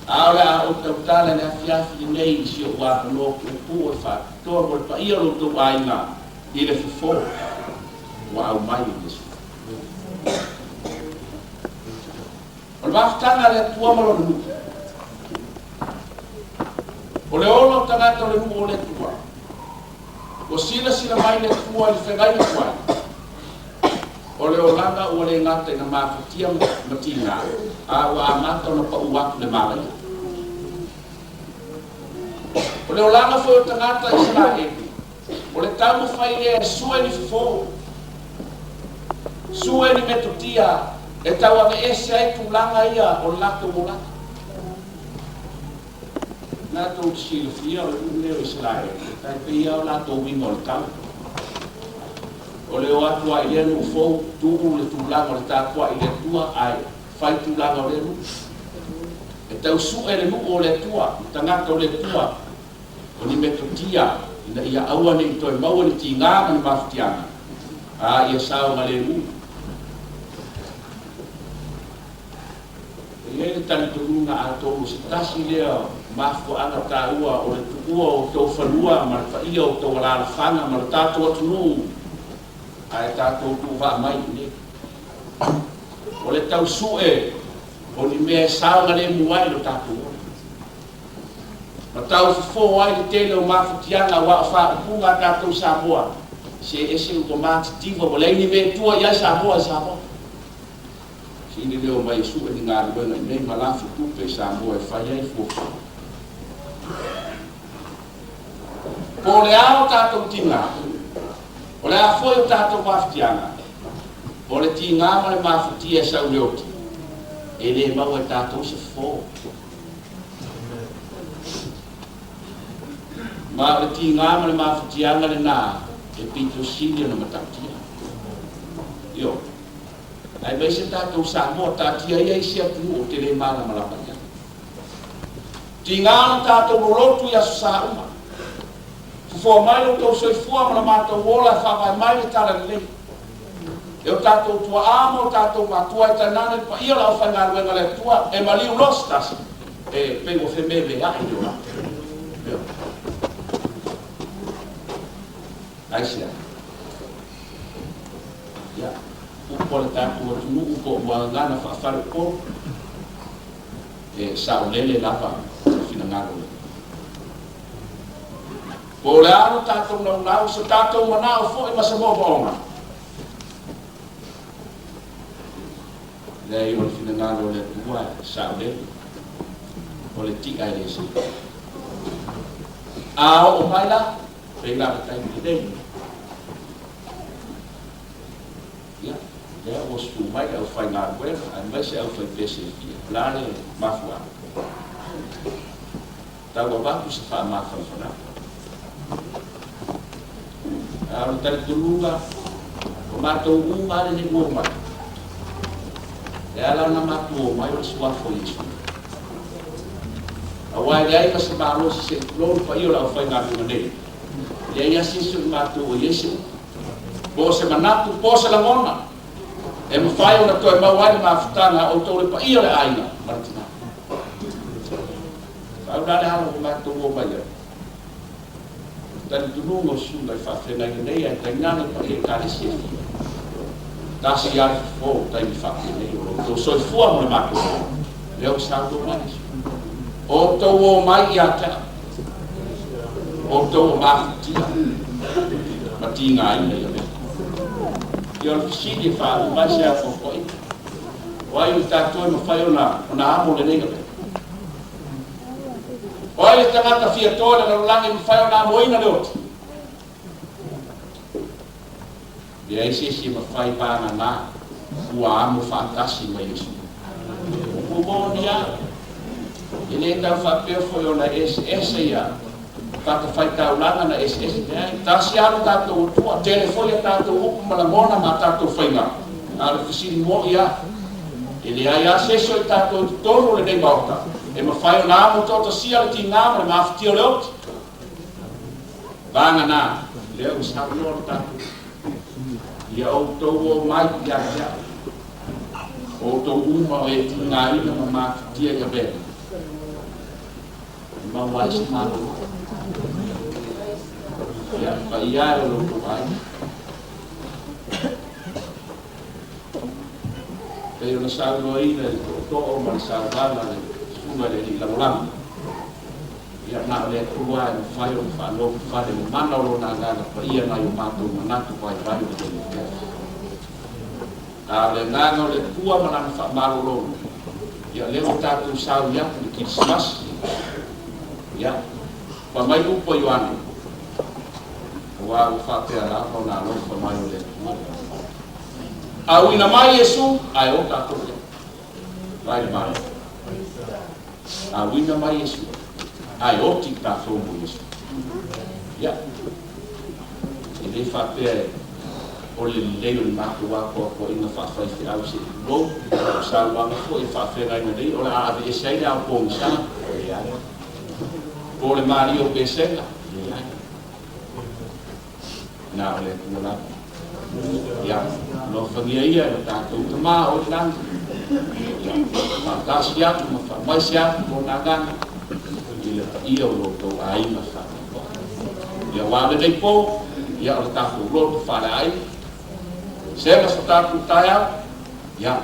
S9: A o le a ou tautala i le afiafi lenei i si ou avanoa puupuu e faapitoa mo le paia o lo outou aiga i le fofo ua aumai e Iesu. O le mafutaga a le Atua ma Lona nuu. O le ola o tagata o le nuu o le Atua. Ua silasila mai le Atua i le feagaiga tuai. O le olaga ua le gata ina mafatia ma tiga, a ua amata ona pau atu le malaia. O le olaga foi o tagata Isaraelu, o le taumafai lea e sue ni fofo, sue ni metotia e tauaveese ai tulaga ia o le latou olaga. Na tou te silafia o le nuu lea o Isaraelu, e tai pei lava o latou uiga o le tau. O le o atu lava i lea nuu fou, tuu le tulaga o le tapuai i le Atua, ae fai tulaga o lea nuu. E tau sue le nuu o le Atua, le tagata o le Atua, o ni metotia ina ia aua ne i toe maua ni tiga ma ni mafatiaga, a ia saogalemu. E i ai le talitonuga atonu o se tasi lea o mafuaaga taua o le tuua o outou fanua ma le paia o outou alaalafaga ma lo tatou atunuu ae tatou tuuvaa mai i inei. O le tau sue o ni mea e saogalemu ai lo tatou ola ma tau fofo ai le tele o mafatiaga aua o faaupuga a tatou i Samoa, se ese ua matitiva ua leai ni mea e tua i ai Samoa i Samoa. Sili le omai e sue ni galuega i nei ma lafo tupe i Samoa e fai ai fuafuaga. Po o le a o tatou tiga, o le a foi o tatou mafatiaga, o le tiga ma le mafatia e sau i le oti, e le maua e tatou se fofo. Ma o le tiga ma le mafatiaga lena e pito sili ona matautia. Ioe. Aemaise tatou Samoa, taatia ia isi atunuu ou te le malamalama i ai. Tiga ona tatou lolotu i aso sa uma.
S10: Fofoa mai lo outou soifua ma le matou ola e faavae mai le Talalelei. E o tatou tuaa ma o tatou matua e tainane le paia o le aufaigaluega a le Atua e maliu loa se tasi, e pei ua fememeai le olaga. Ioe. Aisea? Ia, upu a le tatou atunuu po o muagagana faafaleupolu, e saolele lava le finagalo o le Atua. Po o le a lo tatou naunau, so tatou manao foi ma se moomooga, leai o le finagalo o le Atua e saolele, o le ti'a e le sili. A oo mai la, pei la le taimi lenei, ia, lea ua susu mai le aufaigaluega aemaise aufaipese e fia, o le a le mafuaaga? Tau avatu se faamafanafanaga. A o le talitonuga, o matou uma lava lenei ua omai, e ala ona matou omai o le Suafa o Iesu. Aua e leai ma se malosi se i tulou le paia o le aufaigaluega nei, e leai lava se isi o i matou o i ai se upu, po o se manatu, po o se lagona e mafai ona toe maua ai le mafutaga a outou le paia o le aiga ma le tina. Pau la le ala ua matou o mai ai, o le talitonuga o susuga i faafeagaiga nei ae tainane paia Ekalesia e fia. Tasi lava le fofo o taimi faapenei o lo outou soifua mo le matou ola, lea ua saunoa mai Iesu. O outou o mai ia te au, o outou o mafutia ma tigaina ia mea. Ia o le fesili e faauma ai se apoapoaiga, o ai o tatou e mafai ona amo lenei avega? O ai le tagata fia toa i le lalolagi e mafai ona amoina le oti? Leai se isi e mafai vagana ua amo faatasi ma Iesu. Ua moni lava, e le tau faapea foi ona eseese ia fatafaitaulaga na eseese. Leai, tasi lava lo tatou Atua, tele foi a tatou upu ma lagona ma a tatou faiga, a o le fesili moni lava, E leai lava se isi o i tatou i totonu o lenei Maota e mafai ona amo toatasia le tiga ma le mafatia o le oti. Vagana, lea ua saunoa le tatou, Ia outou o mai ia te au, o outou uma o e tigaina ma mafatia i avega, e maua ai se malologa. Ia, paia e o lo outou aiga. Pei ona saunoaina i le tootoo ma le saunoaga a le Susuga i le Alii Lagolago, ia na o le Atua e mafai ona faanofofale le mana o Lona Agaga Paia nai o matou manatu vaivai o lenei afiafi. A o le agaga o le Atua ma Lana faamalologa, ia lea ua tatou sauni atu i le Kirisimasi, ia, fai mai upu a Ioane, Aua ua faapea lava ona alofa mai o le Atua. Auina mai Iesu, ae o tatou i ai. Vai le Malo. Auina mai Iesu, ae oti tatou mo Iesu. Ia, e le faapea o le lelei o le matou apoapoaiga faafaifeau se i tulou, o saunoaga foi e faafeagaiga nei, o le a aveese ai le ao pogisa, leai. Po o le malie o Pesega, leai. Na o le Atua lava. Ia, alofagia ia e lo tatou Tama o i lagi. Ia, faatasi atu ma faamaise atu Lona Agaga i le paia o lo outou aiga faatauvaa. Ia, aua o lenei po, ia, o le tatou loto faaleaiga, sega so tatou taeao, ia,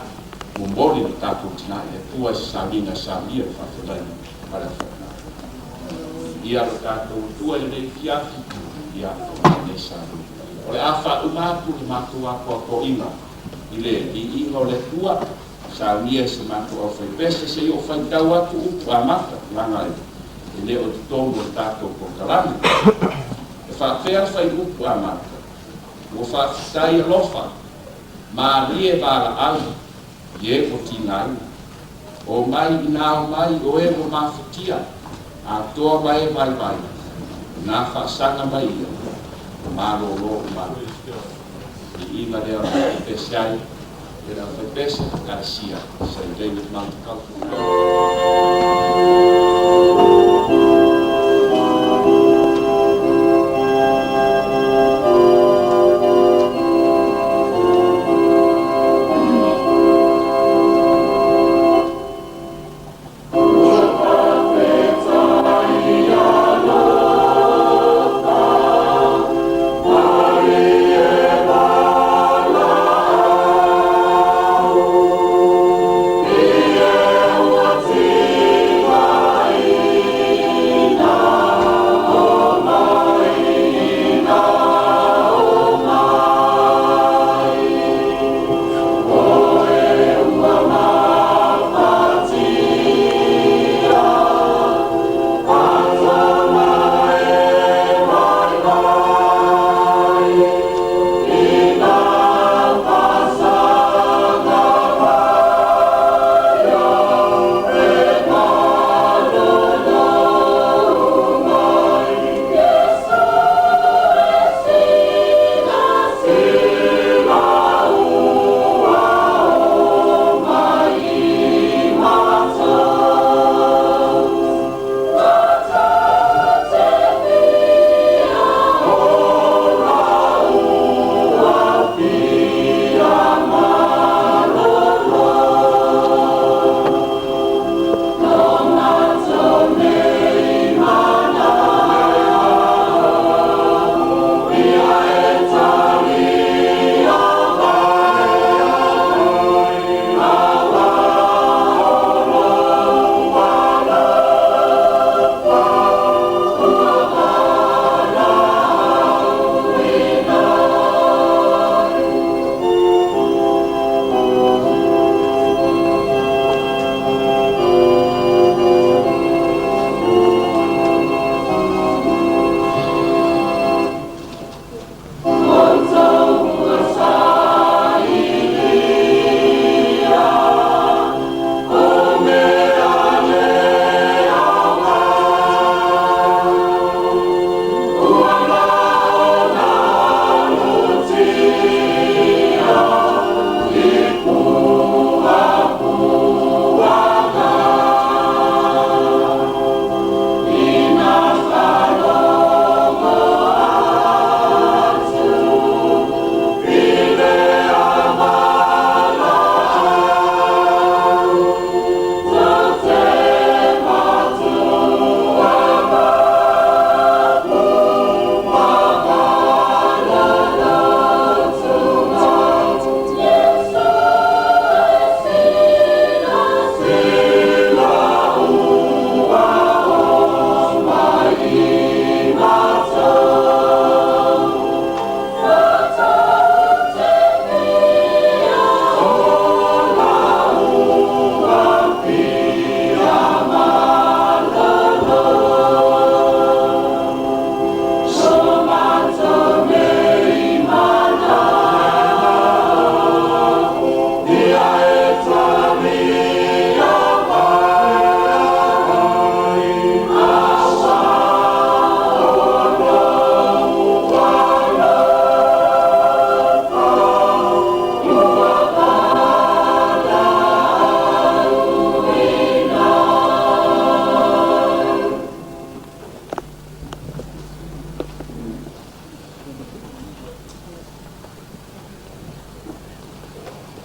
S10: momoli lo tatou tina i le Atua i se sauniga e saunia le faafeagaiga ma le aufaigaluega. Ia lo tatou Atua i lenei afiafi, ia lenei sauniga. O le a faauma atu le matou apoapoaiga i le viiga o le Atua, saunia e se matou aufaipese se i ou faitau atu upu amata, leaga e le o i totonu o le tatou polokalame. E faapea le faiupu amata, Ua faafetai alofa, malie valaau, i e ua tigaina. O mai ina ao mai o e ua mafatia, atoa ma e vaivai, na faasaga mai ia, ua malolo uma atu. Viiga lea o le aufaipese ai, e le aufaipese Ekalesia Saint David Multicultural.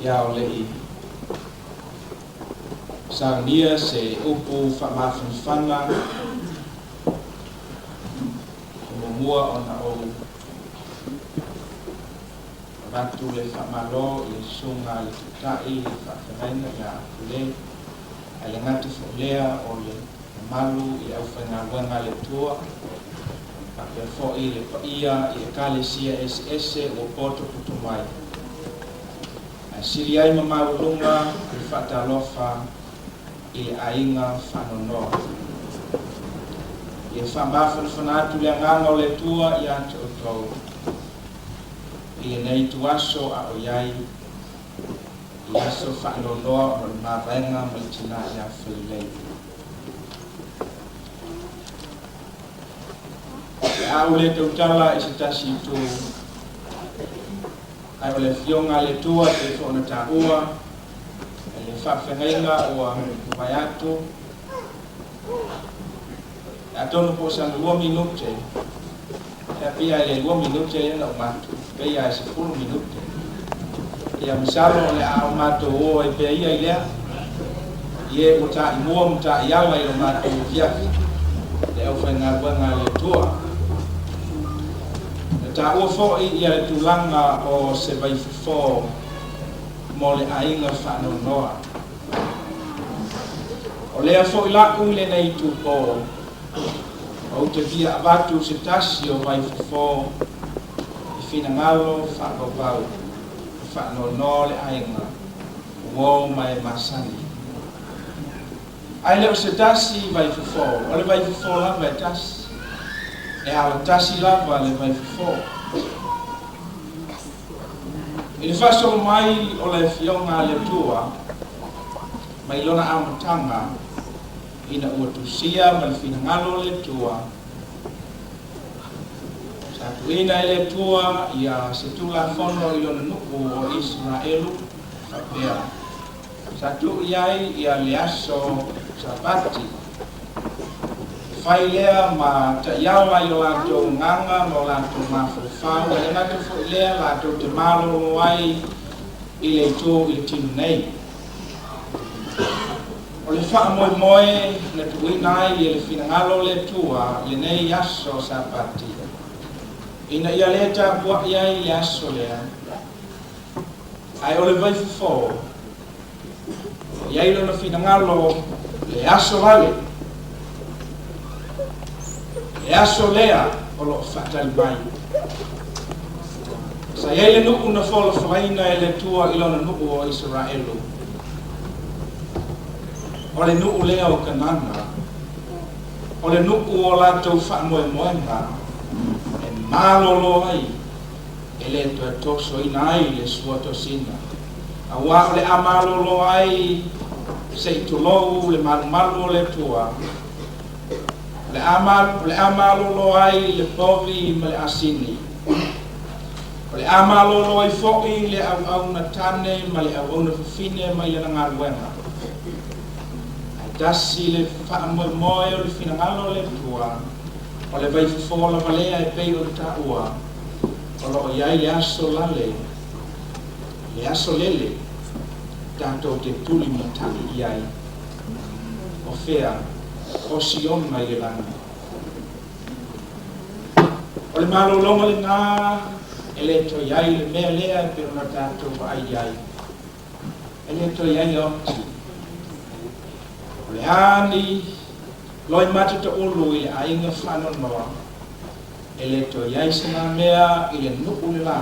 S6: Ia o le'i saunia se upu fa'amafanafana, e muamua ona ou avatu le fa'amālō i le susuga a le Taitai i le fa'afeagaiga ia Apule, ae le gata fo'i lea o le mamalu i le aufaigaluega a le Atua, faapea fo'i le paia i Ekalesia eseese ua potopoto mai. Ae sili ai ma maualuga le fa'atalofa i le aiga faanoanoa. Ia fa'amafanafana atu le agaga o le Atua iā te outou i lenei ituaso a o i ai i aso faanoanoa ona o le mavaega ma le tinā iā Failelei. O le a ou lē tautala i se tasi itu, ae o le Afioga a le Atua e pei foi ona taua e le faafeagaiga ua mavae atu, atonu po o sana 2 minute, ia pei lava i le 2 minute lea na uma atu, pei lava e 10 minute. Ia masalo o le a o matou o ai pea ia i lea, i e ua taimua ma taiala i lo matou afiafi, le aufaigaluega a le Atua. Na taua foi ia le tulaga o se vaifofo mo le aiga faanoanoa. O lea foi la'u i lenei itupo, ou te fia avatu se tasi o vaifofo i finagalo fa'avauvau ma fa'anoanoa o le aiga, uō ma e masani. Ae le o se tasi vaifofo, o le vaifofo lava e tasi. E alatasi lava le vaifofo. I le fa'asolo mai o le Afioga a le Atua mai lona amataga, ina ua tusia ma le finagalo o le Atua, sa tuuina e le Atua ia se tulafono i lona nu'u o Iseraelu fa'apea, sa tuu i ai ia le aso Sapati, e fai lea ma ta'iala i o latou agaga ma o latou mafaufau, ae le gata fo'i lea latou te malōlō ai i le itū i le tino nei. O le fa'amoemoe na tuuina ai e le finagalo o le Atua lenei aso Sapati, ina ia lē tapua'i ai le aso lea, ae o le vaifofō i ai lona finagalo le aso lale, le aso lea o lo'o fa'atali mai. Sa i ai le nu'u na folafolaina e le Atua i lona nu'u o Isaraelu, o le nu'u lea o Kanana, o le nu'u o latou fa'amoemoega e malōlō ai, e lē toe tosoina ai le suatosina, auā o le a malōlō ai se'i tulou le malumalu o le Atua, o le a malōlō ai le povi ma le asini, o le a malōlō ai fo'i le auauna tane ma le auauna fafine mai lana galuega. Ae tasi le fa'amoemoe o le finagalo o le Atua, o le vaifofō lava lea e pei ona taua, o lo'o i ai le aso lale, le aso lele tatou te tulimata'i i ai, o fea? O Siona i le lagi. O le malōlōga lenā e lē toe i ai le mea lea e pei ona tatou vaai i ai, e lē toe i ai le oti. O le a ni loimata ta'ulu i le aiga faanoanoa, e lē toe i ai se mea i le nu'u lelā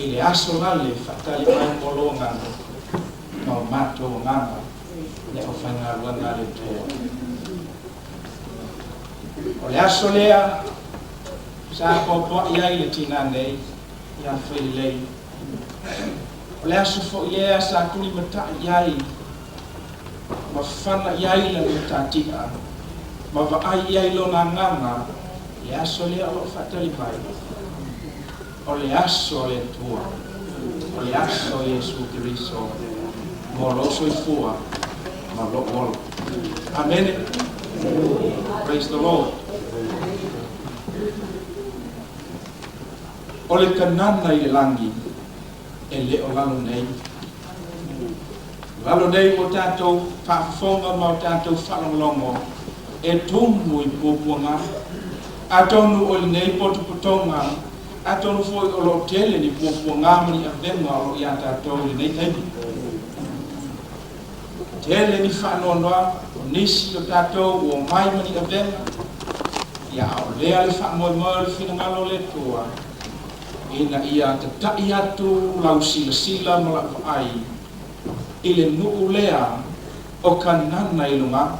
S6: i le aso lale fa'atali mai mo lou agaga ma o matou agaga, le aufaigaluega a le Atua. O le aso lea sa apoapoa'i ai le tinā nei iā Failelei. O le aso fo'i lea sa tulimata'i ai ma fana i ai lana matati'a ma vaai i ai lona agaga. Le aso lea o lo'o fa'atali mai, o le aso a le Atua, o le aso Iesu Keriso mo lou soifua ma lo'u ola. Amene. Praise the Lord. O le Kanana i le lagi. e lē o lalo nei. Lalo nei ua tatou faafofoga ma o tatou faalogologo e tumu i puapuaga. Atonu o lenei potopotoga, atonu foi o loo tele ni puapuaga ma ni avega o loo iā tatou i lenei taimi. Tele ni faanoanoaga o nisi o tatou ua omai ma ni avega, ia a o lea le faamoemoe o le finagalo o le Atua ina ia tata'i atu lau silasila ma lau vaai i le nuu lea o Kanana i luga.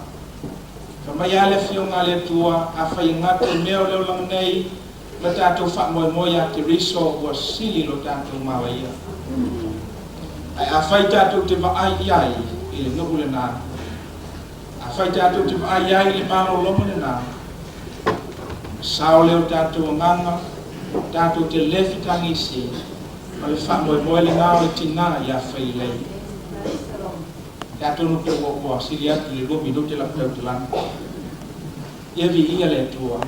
S6: Fai mai lava le Afioga a le Atua, Afai e gata i mea o le olaga nei le tatou faamoemoe iā Keriso, ua sili lo tatou malaia. Ae afai tatou te vaai i ai i le nuu lenā, afai tatou te vaai i ai i le malologa lenā, ona sao lea o tatou agaga, tatou te le fetagisi, o le faamoemoe lenā o le tinā iā Failelei. Atonu pe ua sili atu i le 2 minute lau tautalaga. Ia viia le Atua.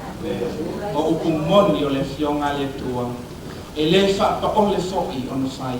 S6: O upu moni o le Afioga a le Atua, e lē faapaole foʻi ona fai.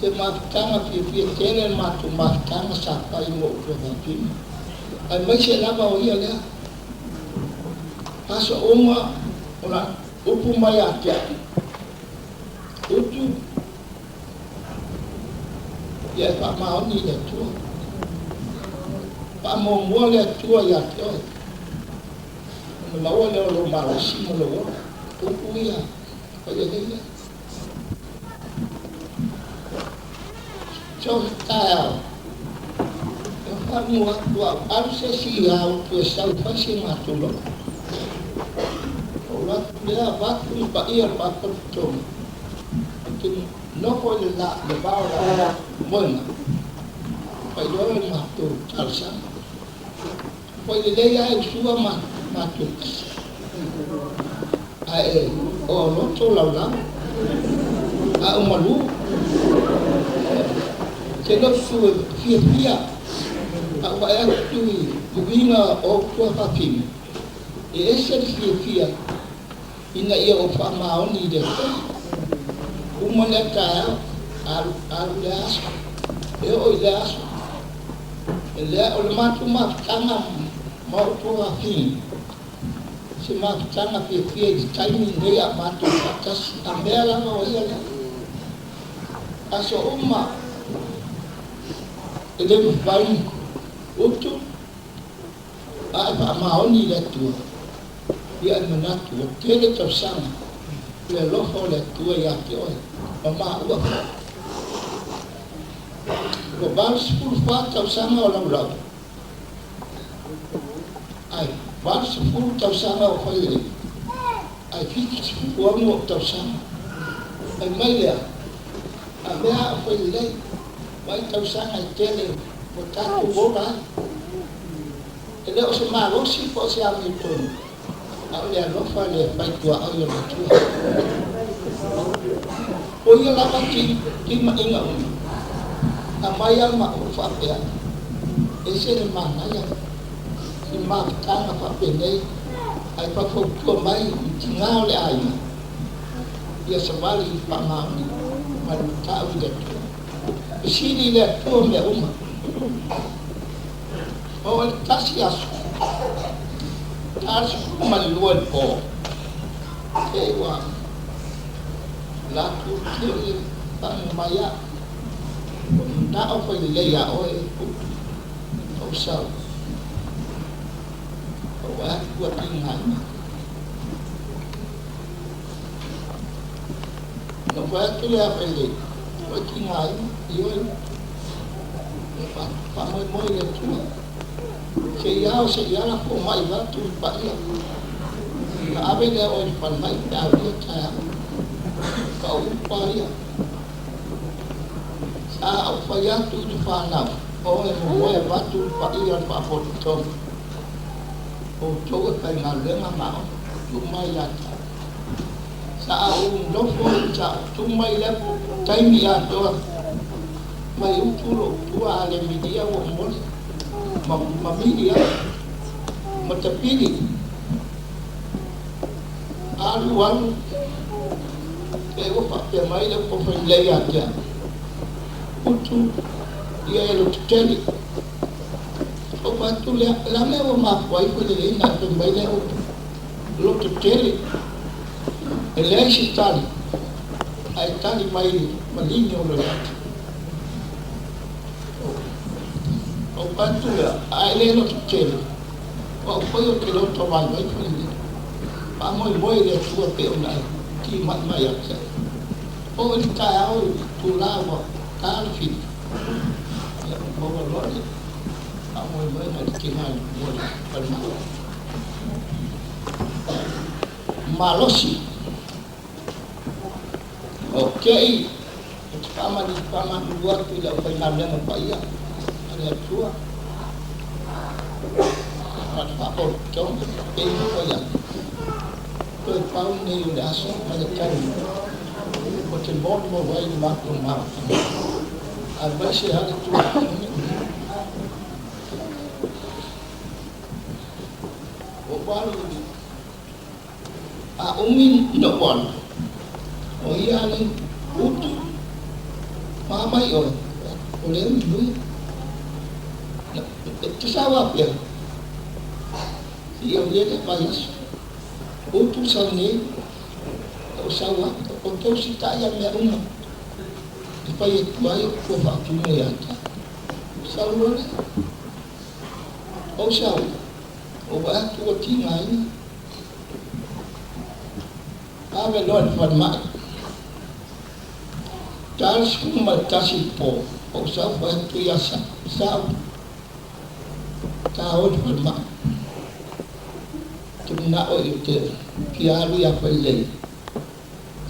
S3: Se mafutaga fiafia tele le matou mafutaga sa fai mo upu e aemaise lava o ia lea. Aso uma ona upu mai ia te a'u, Utu, ia e faamaoni i le Atua. Faamuamua le Atua iā te oe, ona maua lea o lou malosi ma lou ola. Upu ia paia lei ia. So se taeao, e faamua atu au, alu se isi iā utu e sau e fai se matou loto. Ou alu atu lea avatu le paia o le faatototoga, ou te nofo i le la, le vao o la moega, faailoa le matou talosaga. Foi lelei lava e usua ma matou tasi. Ae o loto laulau, a o malu. Te lotu e fiafia.
S6: A ua e atu i uiga o ou tuafafine, e ese le fiafia ina ia ou faamaoni i le Atua. Uma lea taeao, alu, alu lea aso, e oo i lea aso. E lea, o le matou mafutaga ma ou tuafafine, se mafutaga fiafia i le taimi lenei a matou faatasi, a mea lava o ia lea. Aso uma e le mafai utu a e faamaoni i le Atua, ia e manatu ua tele tausaga le alofa o le Atua ia te oe ma maua foi. Ua 84 tausaga o laulau, ae 80 tausaga o failelei, ae 76 ou tausaga. Fai mai lea, a mea a o failelei, mai tausaga e tele ua tatou ola ai. E le o se malosi po o se amiotonu, a o le alofa le faituaoi o le Atua. O ia lava timaiga uma, aumai lava ma ou faapea, ese le manaia, si mafutaga faapenei, ae faufautua mai i tina o le aiga, ia savali i le faamaoni ma le matau i le Atua. Fesili i le Atua mea uma. O le tasi aso, ta 12 i le po, te ua latu tele faga mai au. O manao failelei a oe utu ou sau. O atu ua tigaina. Na fai atu lea failelei, ua tigaina, i oe. E faamoemoe i le Atua. Se i ao se i ala fo mai vatu i paia. Na ave lea oe i le falemai pe a uia taeao. Ka o upa ia. Sa ou fai atu i le fanau, o e momoe vatu i paia o le faapotopotoga. Outou e faigaluega ma o, tuu mai ia te au. Sa ou nofo sa ou tu mai lea taimi atoa. Mai utu lou tua a le milia ua ou moli. Ma mili ai. Ma tapili. Alu alu. Te ua faapea mai le upu failelei ia te au. Utu ia e loto tele. Ou fai atu lea, o le a mea ua mafua ai failelei na e fai mai lea utu. Loto tele. E leai se tali, ae tali mai le maligi o le ata. Ou fai atu lea, a e le loto tele, o au foi ou te loto vaivai failelei. Faamoemoe i le Atua pei ona e timai mai ia te au. Oo i le taeao i le itulā ua ta le 7, ia ua maua loa le faamoemoega i le tiga mo le falemai. Malosi. O kei, ou te faamalulu atu i le aufaigaluega paia a le Atua ma le faapotopotoga pei ona fai atu. Toe pau lenei o le aso ma le taimi ou te molimau ai i le matou mafutaga. Aemaise lava le Tulafono. Ua ou alu i a umi na ou alu, o ia le utu, ma mai oe, o le umi nui. E te sau apea, si ia ulia le vaiaso. Utu sau nei, o sau atu, o tau sita'i a mea uma. E fai atu ai o kua faatino ia te au. Sau loa lea. Ou sau, o vaai atu ua tigaina. Ave loa i le falemai. Ta le 11 i le po, ou sau fai atu ia Sau, ta o i le falemai. Te manao i te fia alu ia failelei.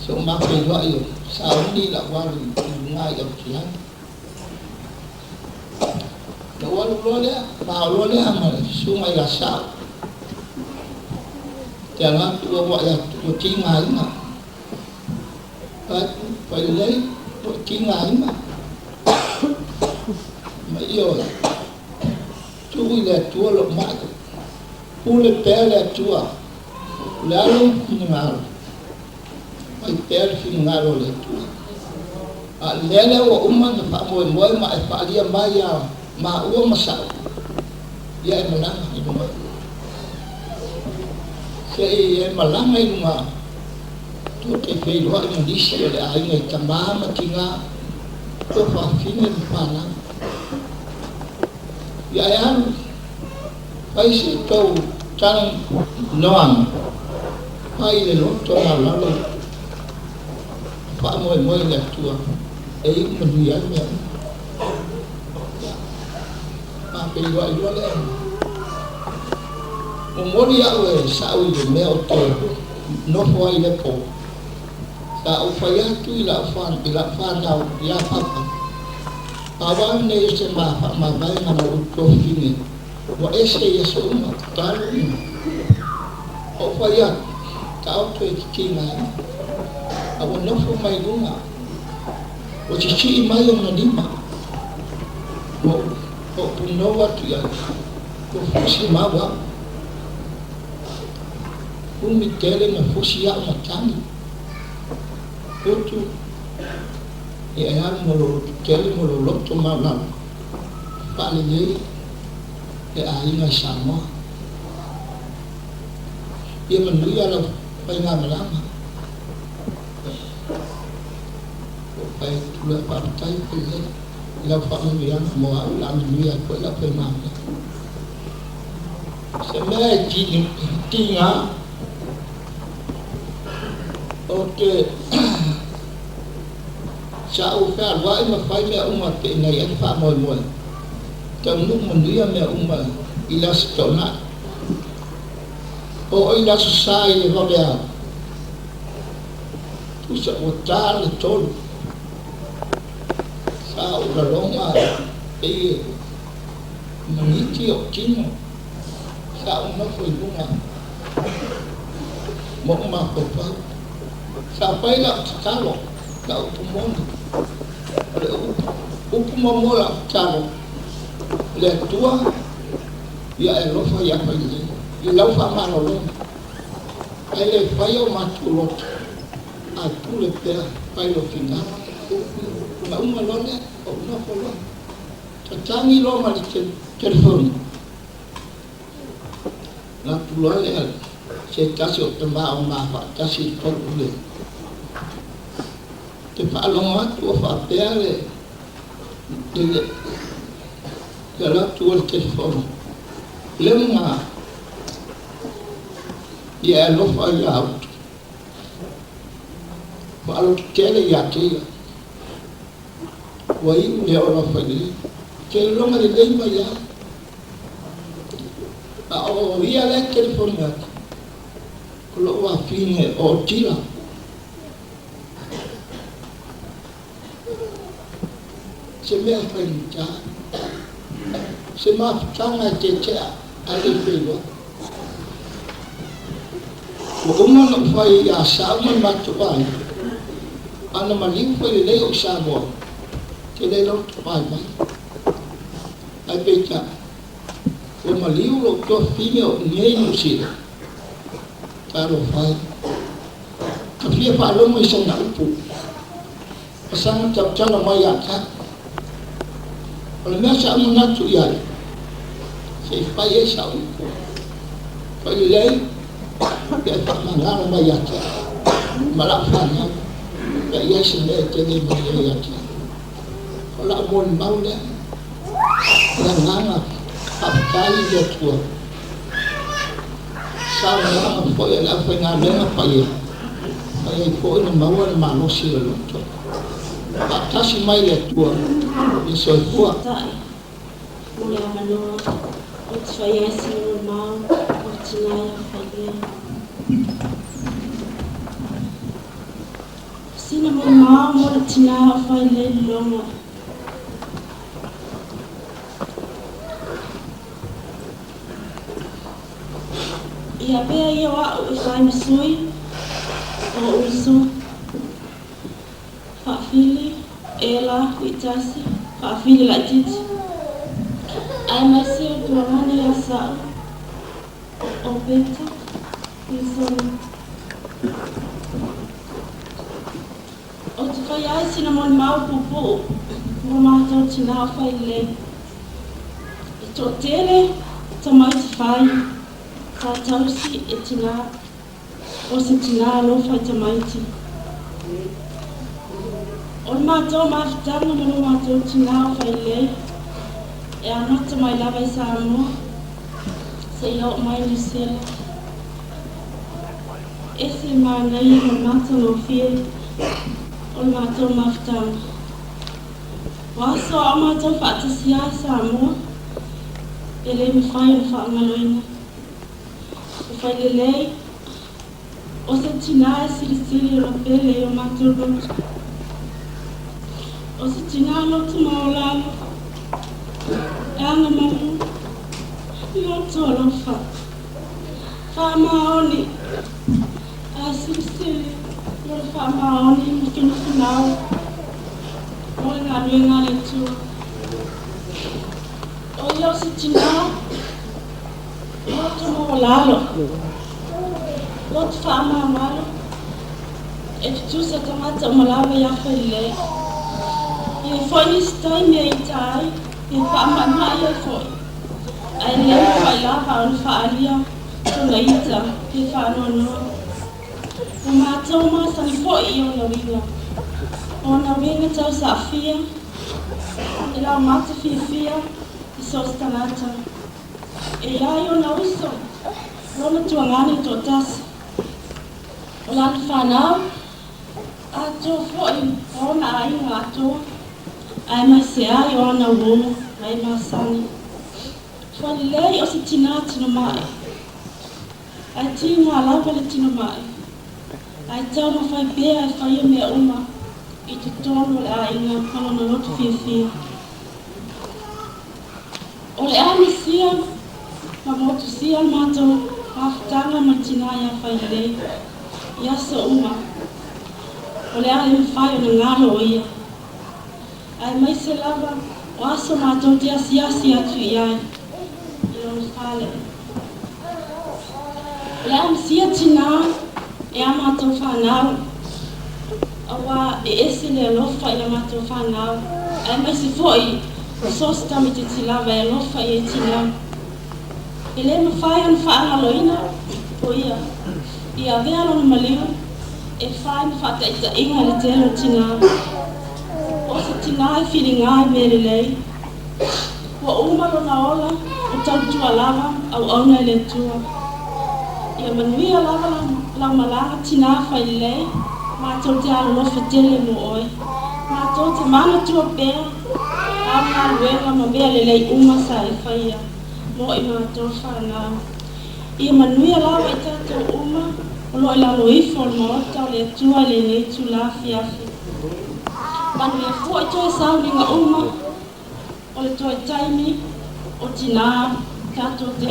S6: Se o mafeiloai o sauni lau alu i luga i Aotearoa. Na ou alu loa lea, ma o loa lea ma le susuga ia Sau. Te alu atu ua vaai atu ua tigaina. Fai atu, failelei ua tigaina. Ma ioe. Tuu i le Atua lou mai. Pule pea le Atua. O le a lou finagalo? Fai pea le finagalo o le Atua. A o le mea lea ua uma ona faamoemoe ma e faaalia mai ia maua ma sa'u, ia e malaga i luga. Se i e malaga i luga, tou te feiloai ma nisi o le aiga i tamā ma tinā, tou faafine ma fanau. Ia e alu, fai se tou talanoaga, fai i le loto maualalo faamoemoe i le Atua e iu manuia ai mea uma. Ia, faafeiloai loa lea. Momoli au e sa'u i le mea ou te nofo ai i le po. Sa ou fai atu i lau fanau ia Papa, Pau lava lenei o se faamavaega ma ou tuafafine ua ese i aso uma, tatalo uma. Ou fai atu, Taoto e titiga ai, a ua nofo mai luga, ua sisii mai ona lima, ua ou punou atu i ai, ua fusi mau au. Umi tele na fusi a'u matagi. Utu e ai alu mo lou loto tele mo lou loto maualalo faalelei le aiga i Samoa. Ia manuia lau faigamalaga. Ua fai atu lau faafetai Failele i lau faamanuiaga mo au o le a manuia ai foi lau faigamalaga. Se mea e tiga ou te sa ou fealuai ma fai mea uma pe ina i ai le faamoemoe, taunuu manuia mea uma i le Aso Toonai. Oo i le Aso Sa i le vaveao, tusa ua ta le 3, sa ou laloga pei e maniti ou tino, sa ou nofo i luga ma ou mafaufau. Sa fai lau tatalo, lau upu moni. O le upu muamua o lau tatalo, Le Atua, ia e alofa ia Failelei i lau faamalologa, ae le faia o matou loto, ae pule pea fai lou finagalo. Ona uma loa lea, ou nofo loa. Tatagi loa ma le telefoni. Ona atu loa lea se tasi o tama o ma faatasi i le pau le te faalogo atu o faapea le le le alu atu o le telefoni Lemuga ia e alofa ia Utu faalototele ia te ia ua iu le ola failelei te lologa lelei mai ai. A o ia lea e telefoni atu, o lou afine o Otila. Se mea e faigata, se mafutaga e tetea ae le i feiloai. Ua uma ona ou fai ia Sa'u ma le matou aiga, a na maliu foi lelei o'u i Samoa, te le loto vaivai. Ae peitai, ua maliu lou tuafafine o i inei i Niu Sila. Talofa e. Ka fia faalogo i sana upu, ma sana tautala mai ia te au. O le mea sa ou manatu i ai, se i fai ai sau upu, fai lelei pe e faamagalo mai ia te au ma lau fanau, pe a i ai se mea e te le malie ai ia te au. O lau molimau lea, o le agaga faafetai i le Atua, saunoaga foi a le aufaigaluega paia, mai ai foi na maua le malosi o le loto. Faatasi mai le Atua ia soifua.
S11: Taʻi mo le avanoa ou te fai ai se molimau o le tina ia Failea. Sina molimau mo le tina o Failea Lilonga. Ia pea ia o a'u e fai ma sui o o'u uso, faafili, ela, tuitasi, faafili laitiiti. Aemaise o tuagana ia Sa'o o Peta Pilisoni. Ou te fai ai sina molimau puupuu mo lo matou tinā o Failelei. E toatele tamaiti fai sa tausi e tinā o se tinā alofa i tamaiti. O le matou mafutaga ma lo matou tinā o Failelei e amata mai lava i Samoa seia oo mai Niu Sila. Ese le manaia ma le matagofie o le matou mafutaga. O aso a o matou faatasi ai i Samoa e le mafai ona faagaloina. O Failelei o se tinā e silisili ona pele i o matou loto. O se tinā loto maualalo e agamalu loto alofa. Faamaoni ae silisili lona faamaoni ma finafinau mo le galuega a le Atua. O ia o se tinā loto maualalo, loto faamagalo e tutusa tagata uma lava ia Failelei. E i ai foi nisi taimi e ita ai, e faama'ima'i ai foi, ae le mafai lava ona faaalia tona ita pe faanoanoa. Ua matou masani foi i ona uiga. O ona uiga tau saafia, e laumata fiafia i so o se tagata. E i ai ona uso, lona tuagana e toatasi. O lana fanau, atoa foi o ona aiga atoa, aemaise ai o ana uo ma e masani. Failelei o se tinā tinoma'i, ae tiga lava le tinoma'i, ae taumafai pea e faia mea uma i totonu o le aiga ma lona loto fiafia. O le a misia ma motusia le matou mafutaga ma le tinā ia Failelei i aso uma. O le a le mafai ona galo o ia, aemaise lava o aso matou te asiasi atu i ai i lona fale. O le a misia tinā e a matou fanau, auā e ese le alofa i la matou fanau, aemaise foi o so o se tamaitiiti lava e alofa i e tinā. E le mafai ona faagaloina o ia i avea lona maliu e fai ma faataitaiga i le tele o tinā. O se tinā e filiga i mea lelei. Ua uma lona ola o tautua lava auauna i le Atua. Ia manuia lava lau malaga tinā failelei, matou te alolofa tele mo oe. Matou te manatua pea au galuega ma mea lelei uma sa e faia mo i matou fanau. Ia manuia lava i tatou uma o lo o i lalo ifo o le Maota o le Atua i lenei itula afiafi. Manuia foi toe sauniga uma o le toe taimi o tinā tatou te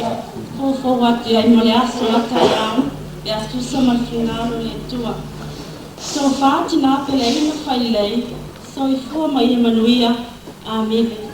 S11: foufou atu ai mo le aso a taeao pe a tusa ma le finagalo o le Atua. Tofa tinā peleina failelei, soifua ma ia manuia. Amene.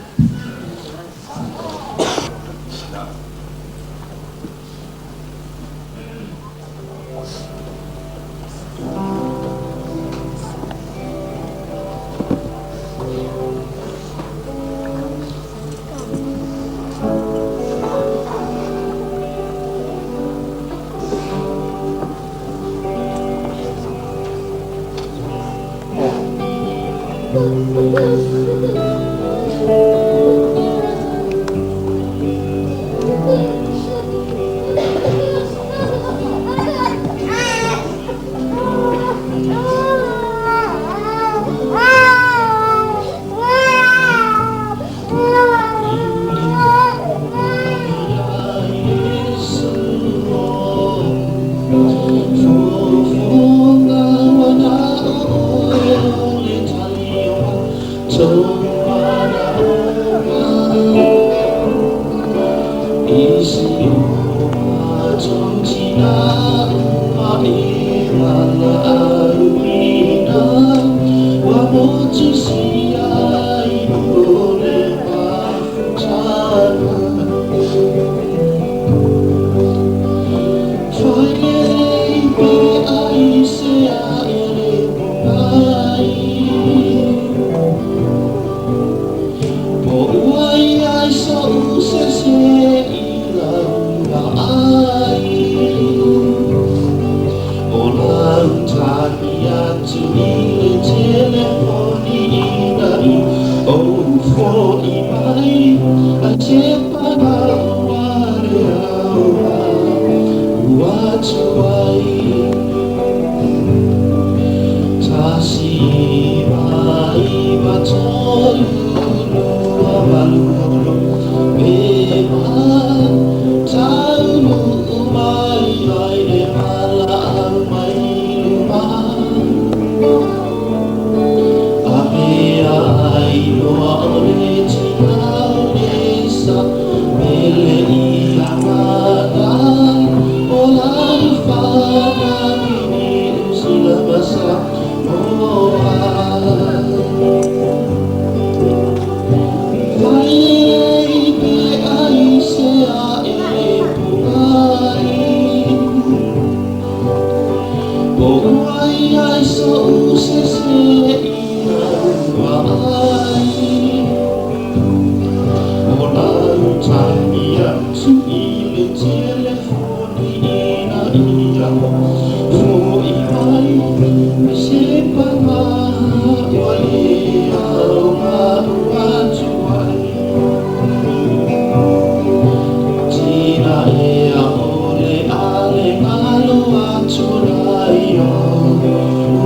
S5: atu ai. 1 9 3 2 8 6 e Taunu mai ai le valaau mai luma. A pea ai loa o le tina o le sa mele i a mana o lau whanau i usila masa moa. Vai pe ai se a e pungai. O uai ai so use se i ua ai. O lau tangi atu i le telefoni ina ia Foi mai me se panga ua le au maru atu ai. Tina ea o le ale ngalo atu lai o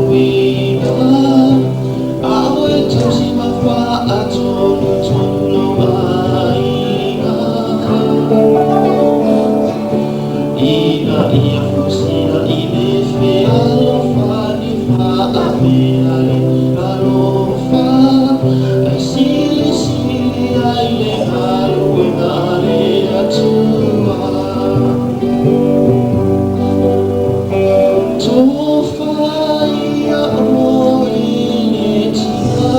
S5: uina. Ao e tausi mawha a tonu tonu lo aiga. Ina ia fusila i le fealofani faapea le alofa. Ai silisili ai le galuega a le Atua. Tofa ia oe le tina.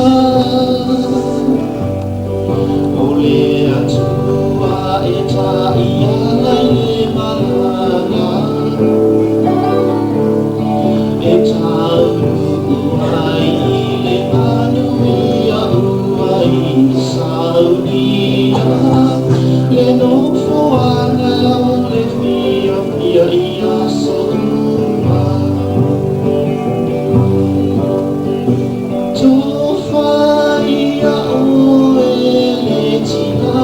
S5: O le Atua e ta'iala i le malaga. E taunu ai i le manuia ua i saunia. Le nofoaga o le fiafia i aso uma. Tofa ia oe le tina.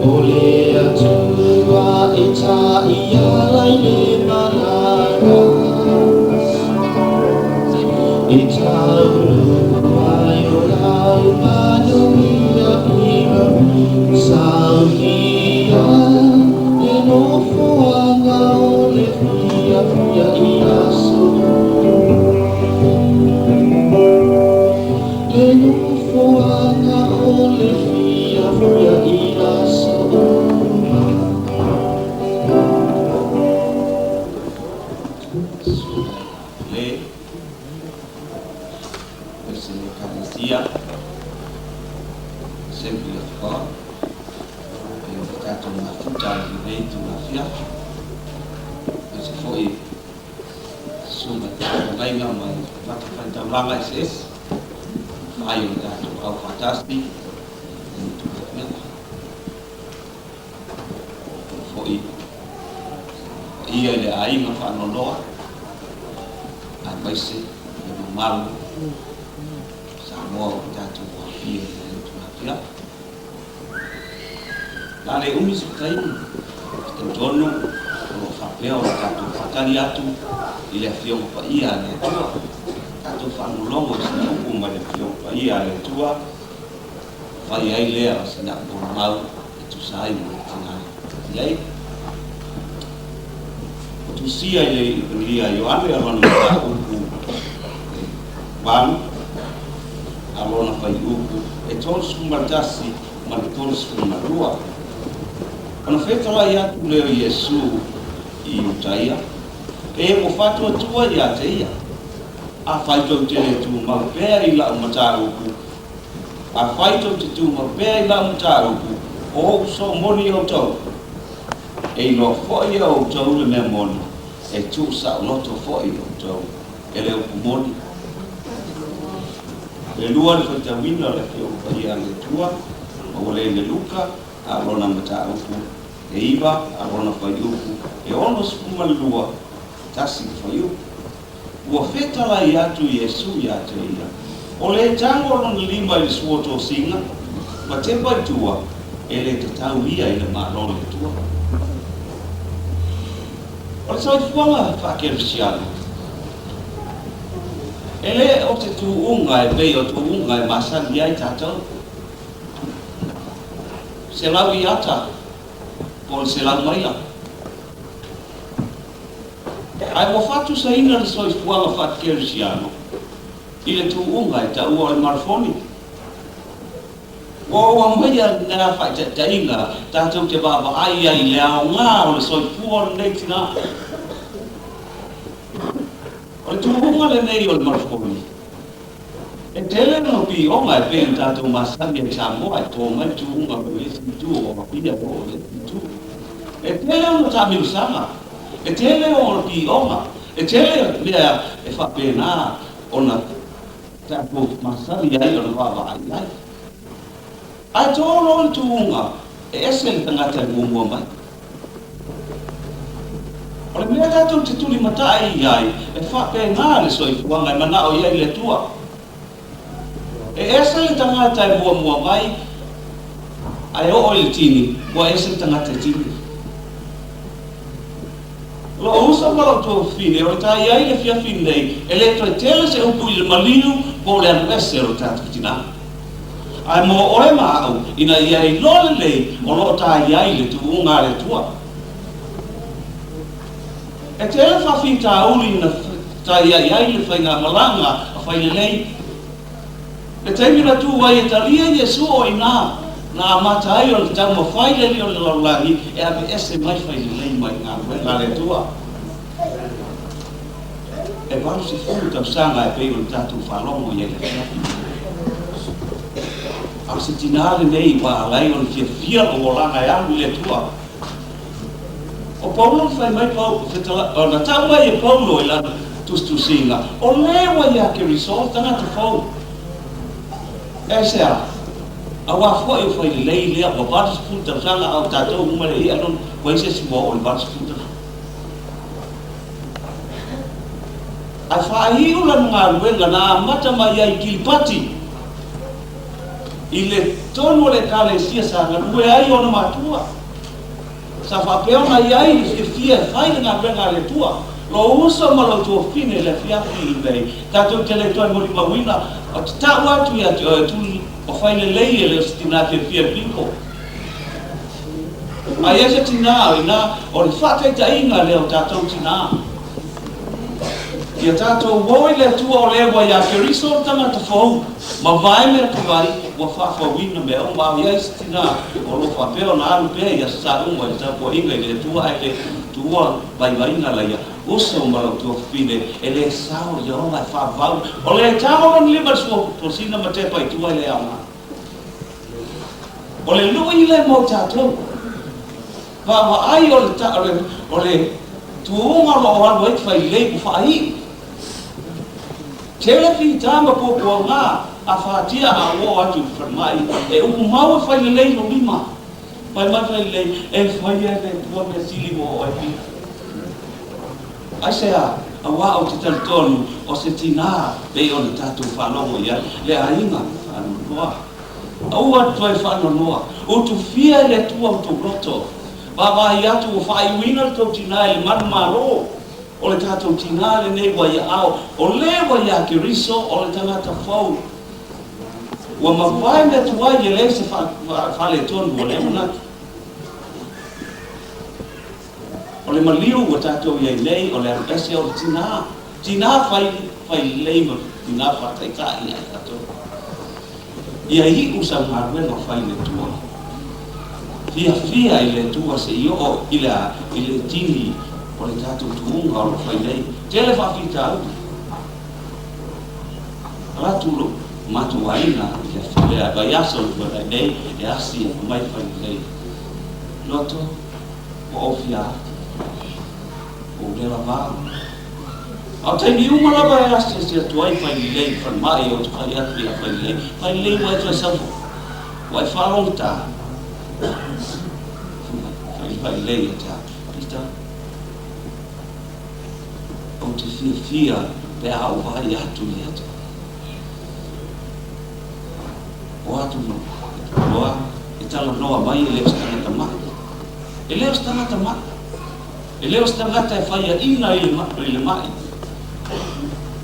S5: O le Atua e ta'iala i le malaga. E taunu ai o lau manuia i saunia. Le nofoaga o le fiafia i aso. Le nofoaga o le fiafia i aso uma.
S8: Le se le Ekalesia Assembly of God e o tatou mafuta i lenei tulafiafi e se fo'i susuga taufeagaiga mai fatafaitaulaga eseese fai o le tatou aufaatasi i lenei tulafiafi fo'i paia i le aiga faanoanoa aemaise le mamalu Samoa o tatou aafia i lenei tulafiafi. La le umi se taimi, talitonu o lo o faapea ona tatou faatali atu i le Afioga Paia a le Atua. Tatou faalogologo i sina upu mai le Afioga Paia a le Atua, fai ai lea o sina molimau e tusa ai ma le tina i ai. O tusia i le Iepenelia Ioane a lona mataupu e 8, a lona fuaiupu e 31 ma le 32. Ona fetalai atu lea o Iesu i Iutaia, e ua faatuatua ia te ia, afai tou te le tumau pea i lau mataupu, afai tou te tumau pea i lau mataupu, o ou soomoni outou, e iloa foi e outou le mea moni, e tuusaoloto foi outou e le upu moni. Le lua le faitauina o le Afioga Paia a le Atua, ma ua le le Luka, a lona mataupu e 9, a lona fuaiupu e 62, 1 le fuaiupu. Ua fetalai atu Iesu ia te ia, o le tago lona lima i le suotosina, ma tepa i tua, e le tatau ia i le Malo o le Atua. O le soifuaga faakerisiano, e lē o se tuuga e pei o tuuga e masani ai tatou. 100 iata po o le 100 maila. Ae ua faatusaina le soifuaga faakerisiano i le tuuga e taua o le marafoni. Ua ou aumaia lena faaitaitaiga tatou te vaavaai ai i le aogā o le soifua o lenei tinā. O le tuuga lenei o le marafoni, e tele ona pioga e pei ona tatou masani ai i Samoa e to mai le tuuga mai le isi itu o Apia e oo i le isi itu. E tele ona taamilosaga, e tele ona pioga, e tele mea e faapena ona tatou masani ai ona vaavaai i ai. Ae to loa le tuuga, e ese le tagata e muamua mai. O le mea tatou te tulimatai i ai, e faapena le soifuaga e manao i ai le Atua. E ese le tagata e muamua mai, ae oo i le tini, ua ese le tagata e tini. O lou uso ma lou tuafafine, o le ta i ai le afiafi lenei, e le toe tele se upu i le maliu po o le alu ese o lo tatou tinā. Ae mo oe ma a'u, ina ia iloa lelei o lo o ta i ai le tuuga a le Atua. E tele faafitauli na taiai ai le faigamalaga a Failelei. Le taimi na tū ai e talia Iesu o inā, na amata ai ona taumafai le Alii o le lalolagi e aveese mai Failelei mai galuega a le Atua. E 80 tausaga e pei ona tatou faalogo i ai le afiafi. A o se tinā lenei ua ala ai ona fiafia lou olaga e alu i le Atua. O Paulo na fai mai Pau, fetala, na tau mai e Paulo i lana tusitusiga, o lē ua iā Keriso o le tagata fou. E se a? Auā foʻi o fai lelei lea ua 80 tausaga a o tatou uma le i'a lona, ua i ai se isi ua oo i le 80 tausaga. Ae faaiu lana galuega na amata mai ai i Kiripati, i le tonu o le Ekalesia sa galue ai ona matua. Sa faapea ona i ai le fiafia e fai le galuega a le Atua. Lou uso ma lou tuafafine i le afiafi lenei, tatou te le toe molimauina, ou te tau atu ia te oe, Tuli, o fai lelei e le o se tinā fiafia i le piko. A i ai se tinā o inā, o le faataitaiga lea o tatou tinā. Ia tatou o i le Atua o le ua iā Keriso le tagata fou, mavae mea tuai, ua faafouina mea uma. A o i ai se tinā o lo o faapea ona alu pea i aso sa uma i le tapuaiga i le Atua ae le tuua vaivaiga laia, uso ma lou tuafafine, e le sao ia ola e faavavau. O le tago lona lima i le sua tosina ma tepa i tua i le aoga. O le lui lea mo tatou. Vaavaai o le ta, o le, o le tuuga o lo o alu ai te failelei ua faaiu. Tele fita ma puapuaga a fatia a ou oo atu i le falemai, e upu mau e failelei lou lima. Fai mai failelei, e faia e le Atua mea sili mo oe Pita. Aisea? Auā ou te talitonu o se tinā pei ona tatou faalogo i ai le aiga faanoanoa. Aua toe faanoanoa, utufia e le Atua outou loto. Vaavaai atu ua faaiuina le tou tinā i le manumalo. O le tatou tinā lenei ua ia ao, o le ua iā Keriso, o le tagata fou. Ua mavae mea tuai e leai se faaletonu o lea manatu. O le maliu ua tatou i ai nei, o le alu ese o le tinā. Tinā fai, fai lelei ma tinā faataitai ia i tatou. Ia iu sau galuega fai i le Atua. Fiafia i le Atua seia oo i le a, i le tini o le tatou tuuga o lo o fai nei. Tele faafitauli. Ala atu lo matou aiga i le le vaiaso na tuanai nei e asi e mai fai lelei. Loto, ua ou fia atu. Ua ou le lavā. A o taimi uma lava e asiasi atu ai fai lelei i falemai ou te fai atu ia fai lelei, fai lelei ua e toe sau foi. Ua e faalogotā. Fai fai lelei ia te au. Peter, ou te fiafia pe a ou vaai atu ia te oe. O atu loa e talanoa mai e le o se tagata mai. E le o se tagata mai. E le o se tagata e faiaʻina i le maʻi.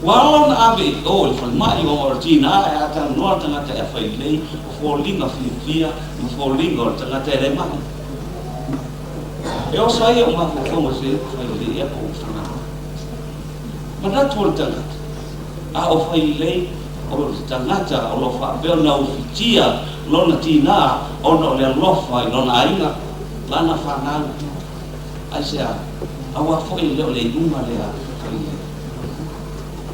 S8: Ua ala ona ave i o i le falemai ona o le tinā e a talanoa le tagata e afai lelei o foliga fiafia ma foliga o le tagata e le maʻi. E oso ai o'u mafaufauga se fai lelei ea po o tagata. Manatu o le tagata, a o fai lelei o le tagata o lo o faapea ona ufitia lona tinā ona o le alofa i lona aiga, lana fanau. Aisea? Auā foi e le o le iuga lea fai lelei.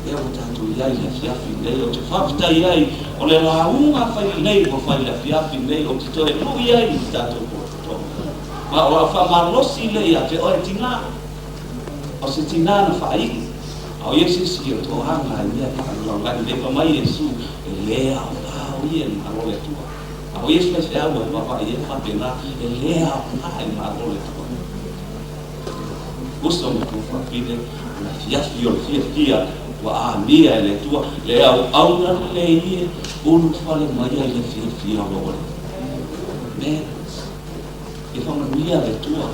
S8: Lea ua tatou i ai i le afiafi lenei, ou te faafetai ai o le lauga fai lelei ua fai i le afiafi lenei, ou te toe lui ai i le tatou potopotoga. Ma o lau faamalosi lea ia te oe tinā, o se tinā na faaiu, a o ia se isi o toaga i mea faalalolagi nei, fai mai Iesu, e lē aoga o ia i le Malo o le Atua. A o ia se faifeau e vaavaai ai faapena, e lē aoga i le Malo o le Atua. Uso ma tuafafine, o le afiafi o le fiafia ua amia e le Atua, le auauna lelei e ulufale mai ai le fiafia o lou Alii. Amen. Ia faamanuia le Atua.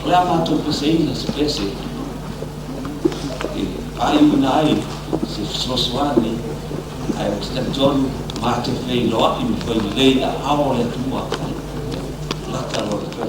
S8: O le a matou peseina se pese e faaiuina ai se fesoasoani, ae ou te talitonu ma te feiloai ma fai lelei i aao o le Atua. Lata loa le toe.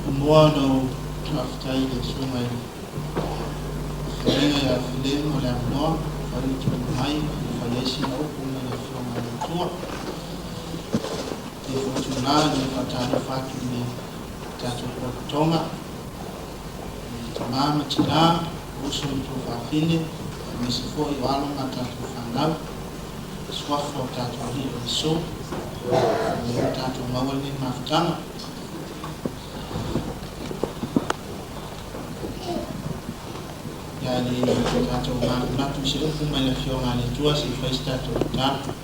S6: Muamua ona ou faafetai i le Susuga i le Feagaiga ia Filemu mo le avanoa ua fai le tuuina mai e fai ai sina upu mai le Afioga a le Atua. E foi tulaga e faatalofa atu i le tatou potopotoga, i tama ma tina, uso ma tuafafine, aemaise foi o alo ma tatou fanau, suafa o tatou Alii o Iesu, ua tatou maua lenei mafutaga. Ia le tatou manatunatu i se upu mai le Afioga a le Atua se i fai se tatou tatalo.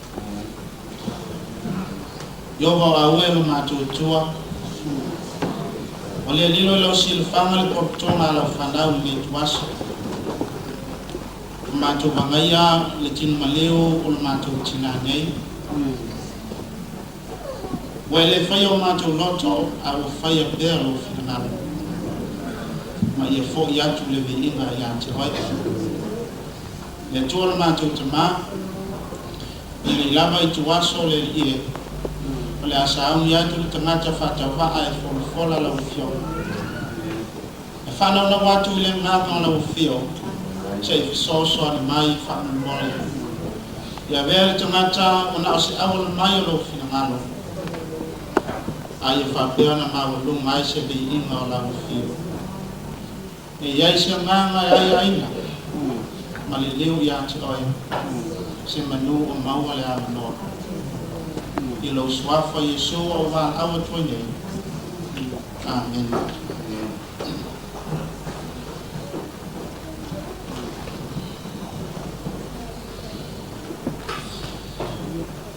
S6: Ieova o aue lo matou Atua, O lea lilo i lau silafaga le potopotoga a lau fanau i lenei ituaso. Ua matou vagaia le tino maleu o le matou tinā nei. Ua e le faia o matou loto, a ua faia pea lou finagalo. Ma ia fo'i atu le viiga ia te oe. Le Atua lo matou Tamā, i lenei lava ituaso o le Alii e, o le a sauni atu le tagata faatauvaa e folafola lau Afioga. E faanaunau atu i le agaga o lau Afio, se i fesoasoani mai faamolemole. Ia avea le tagata ua na o se auala mai o lou finagalo, a ia faapea ona maualuga ai se viiga o lau Afio. E i ai se agaga e aiaina ma liliu ia te oe, se manu o maua le avanoa. I lou Suafa Iesu ua ou valaau atu ai nei. Amene.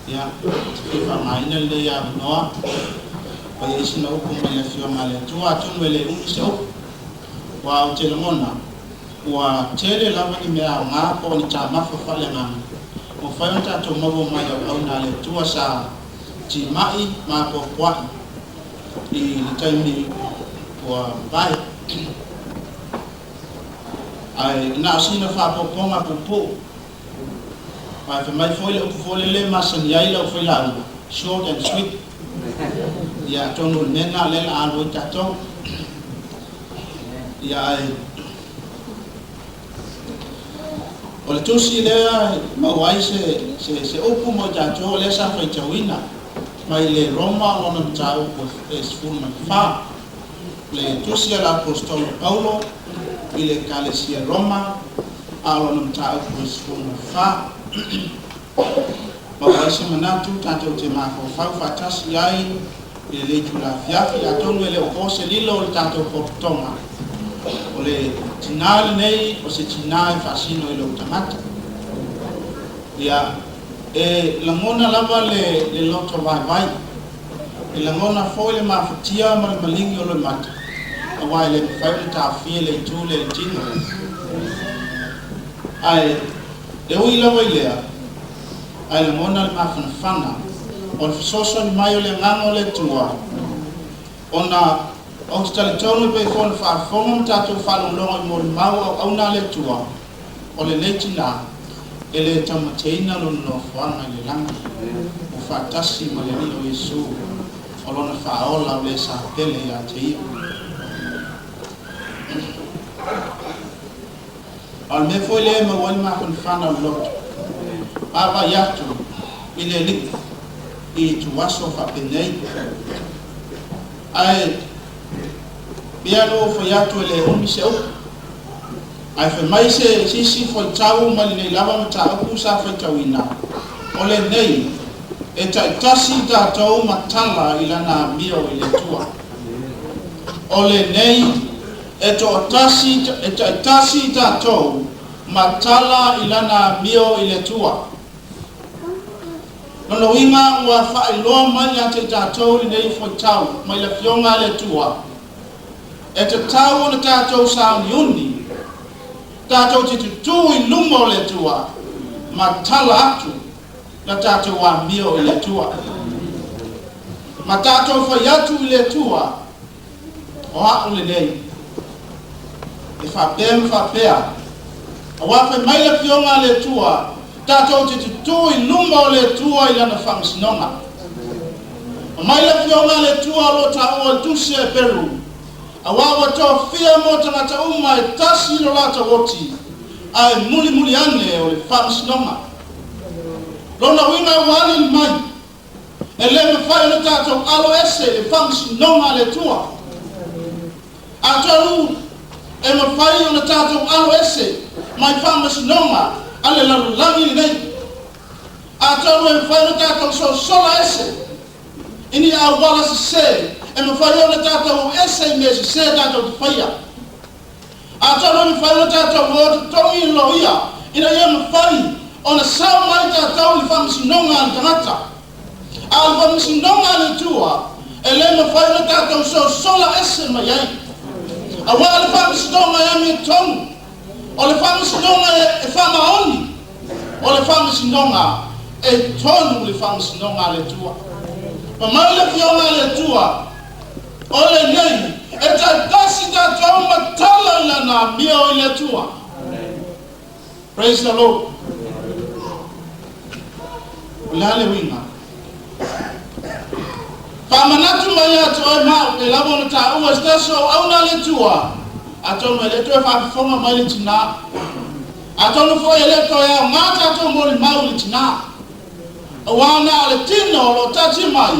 S6: Ia, ou te fia faaaogaina lenei avanoa ua i ai sina upu mai le Afioga a le Atua, atonu e le umi se upu, aua ou te lagona ua tele lava ni mea aoga po o ni taumafa faaleagaga ua mafai ona tatou maua mai auauna a le Atua sa timai ma apoapoai i le taimi ua mavae. Ae na o sina faaopoopoga puupuu. Ae fai mai foi le upu foi lele e masani ai le aufailauga, short and sweet. Ia atonu o le mea lena o lea o le a alu ai tatou. Ia ae o le tusi lea e maua ai se, se, se upu mo i tatou o lea sa faitauina mai le Roma lona mataupu e 14. Le tusi a le Aposetolo Paulo i le Ekalesia Roma, a o lona mataupu e 14. Maua ai se manatu tatou te mafaufau faatasi ai i lenei itula afiafi, atonu e le o po se lilo o le tatou potopotoga. O le tinā lenei o se tinā e faasino i lou tagata. Ia, e lagona lava le, le loto vaivai. E lagona foi le mafatia ma le maligi o loimata, aua e le mafai ona taofia le itu lea i le tino. Ae, e ui lava i lea, ae lagona le mafanafana o le fesoasoani mai o le Agaga o le Atua, ona ou te talitonu e pei foi ona faafofoga ma tatou faalogologo i molimau auauna a le Atua, O lenei tinā, e le taumateina lona nofoaga i le lagi, ua faatasi ma le Alii o Iesu, o lona Faaola o le sa pele ia te ia. A o le mea foi lea e maua ai le mafanafana o le loto, vaavaai atu i le Alii i ituaso faapenei. Ae pei lava ona ou fai atu e le umi se upu. Ae fai mai se isi faitau mai lenei lava mataupu sa faitauina, o lenei, e taitasi i tatou ma tala i lana amio i le Atua. O lenei, e toatasi, e taitasi i tatou ma tala i lana amio i le Atua. Lona uiga ua faailoa mai ia te i tatou lenei faitau mai le Afioga a le Atua, E tatau ona tatou sauniuni, tatou te tutū i luma o le Atua ma tala atu la tatou amio i le Atua. Ma tatou fai atu i le Atua, o a'u lenei, e faapea ma faapea, auā fai mai le Afioga a le Atua, tatou te tutū i luma o le Atua i Lana faamasinoga. Aumai le Afioga a le Atua o lo o taua i le Tusi a Eperu, Auā ua tofia mo tagata uma e tasi lo latou oti, ae mulimuli ane o le faamasinoga. Lona uiga ua aliali mai, e le mafai ona tatou alo ese i le faamasinoga a le Atua. Atonu e mafai ona tatou alo ese mai faamasinoga a le lalolagi lenei. Atonu e mafai ona tatou sosola ese i ni auala sese e mafai ona tatou o ese i mea sese tatou te faia. Atonu e mafai ona tatou o totogi i le loia ina ia mafai ona sao mai tatou i le faamasinoga a le tagata. A o le faamasinoga a le Atua, E lē mafai ona tatou sosola ese mai ai. Auā le faamasinoga e amiotonu, o le faamasinoga e faamaoni, o le faamasinoga e tonu le faamasinoga a le Atua. Ma mai le Afioga a le Atua, o lenei e taitasi tatou ma tala i lana amio i le Atua. Praise the Lord. O le a le uiga? Faamanatu mai ia te oe ma au, e lava ona taua e se tasi o auauna a le Atua, atonu e le toe faafofoga mai le tinā. Atonu foi e le toe aogā tatou molimau i le tinā. Auā na o le tino o lo o taatia mai,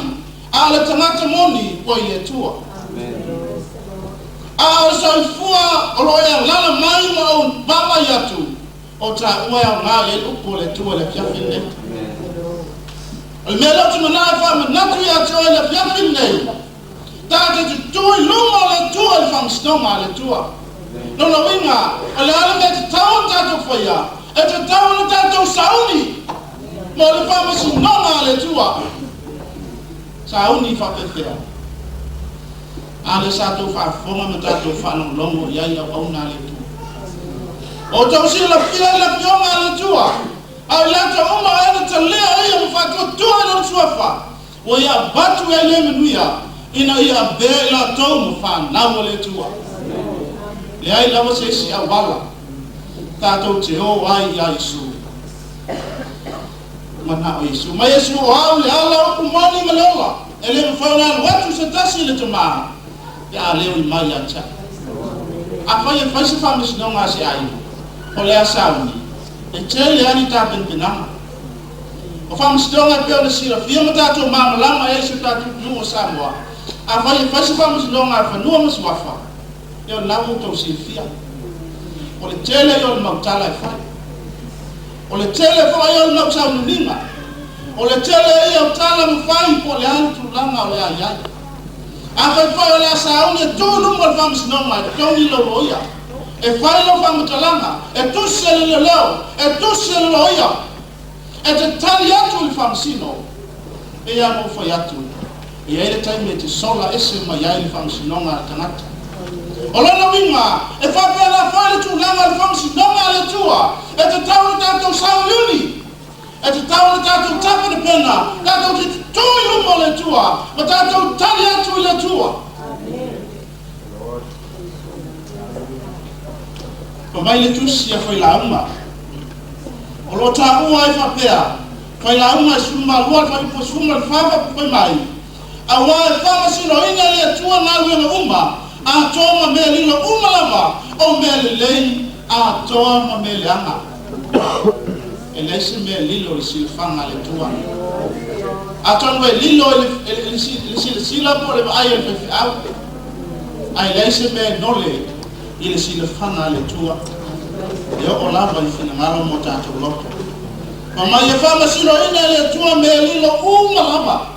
S6: a o le tagata moni ua i le Atua. A o le soifua o lo o e alaala mai ma ou vaavaai atu, o taua e aogā i ai le upu a le Atua i le afiafi lenei. O le mea lea ou te manao e faamanatu ia te oe i le afiafi lenei, ta te tutū i luma o le Atua i le faamasinoga a le Atua. Lona uiga, o le a le mea e tatau ona tatou faia? E tatau ona tatou sauni mo le faamasinoga a le Atua. Sauni faapefea? A lea sa tou faafofoga ma tatou faalogologo i ai auauna a le Atua. Ua outou silafia i le Afioga a le Atua, a o i latou uma o ē na talia ia ma faatuatua i lona suafa, Ua ia avatu i ai le manuia ina ia avea i latou ma fanau a le Atua. Leai lava se isi auala tatou te o ai iā Iesu. Manao Iesu mai Iesu, O au le ala, upu moni ma le ola, e le mafai ona alu atu se tasi i le Tama pe a le ui mai ia te au. Afai e fai se faamasinoga a se aiga, o le a sauni, e tele a ni tapenapenaga. O faamasinoga e pei ona silafia ma tatou malamalama ai i si o tatou atunuu o Samoa, afai e fai se faamasinoga a fanua ma suafa, ia o lena ua outou silafia. O le tele ia o le mau tala e fai. O le tele foi ia o le mau sauniuniga. O le tele ia o tala ma fai po o le a le tulaga o le a i ai. Afai foi o le a sauni e tu i luma o le faamasinoga e totogi lou loia, e fai lau faamatalaga, e tusi e le leoleo, e tusi e le loia, E te tali atu i le faamasino, e pei lava ona ou fai atu, e i ai le taimi e te sola ese mai ai le faamasinoga a le tagata. O lona uiga, e faapena foi le tulaga i le faamasinoga a le Atua, e tatau ona tatou sauniuni, e tatau ona tatou tapenapena, tatou te tutū i luma o le Atua, ma tatou tali atu i le Atua. Fai mai le Tusi a Failauga, o lo o taua ai faapea, Failauga e 12 le fuaiupu 14 fai mai, Auā e faamasinoina e le Atua galuega uma, atoa ma mea lilo uma lava, o mea lelei atoa ma mea leaga. E leai se mea lilo i le silafaga a le Atua. Atonu e lilo i le silasila po o le vaai a le faifeau, ae leai se mea e nole i le silafaga a le Atua, e oo lava i finagalo mo tatou loto. Fai mai e faamasinoina e le Atua mea lilo uma lava,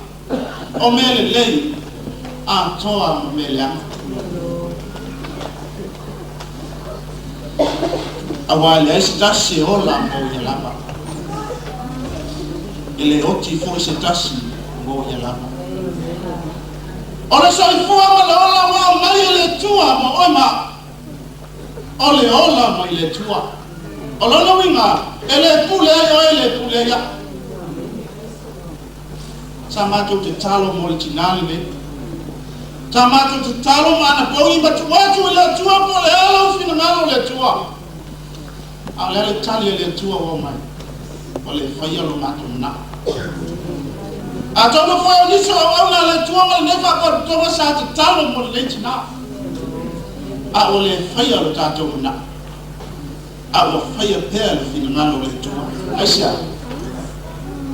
S6: o mea lelei atoa ma mea leaga. Auā e leai se tasi e ola mo ia lava, e le oti foi se tasi mo ia lava. O le soifua ma le ola ua aumai e le Atua mo oe ma au. O le ola mai le Atua. O lona uiga, e le pule ai oe, e le pule ai au. Sa matou tatalo mo le tinā lenei. Sa matou tatalo ma ana pogi ma tuu atu i le Atua po o le a lou finagalo le Atua. A o le a le tali a le Atua ua omai? Ua le faia lo matou manao. Atonu foi o nisi o auauna a le Atua ma lenei faapatotoga sa tatalo mo lenei tinā. A ua le faia lo tatou manao. A ua faia pea le finagalo o le Atua. Aisea?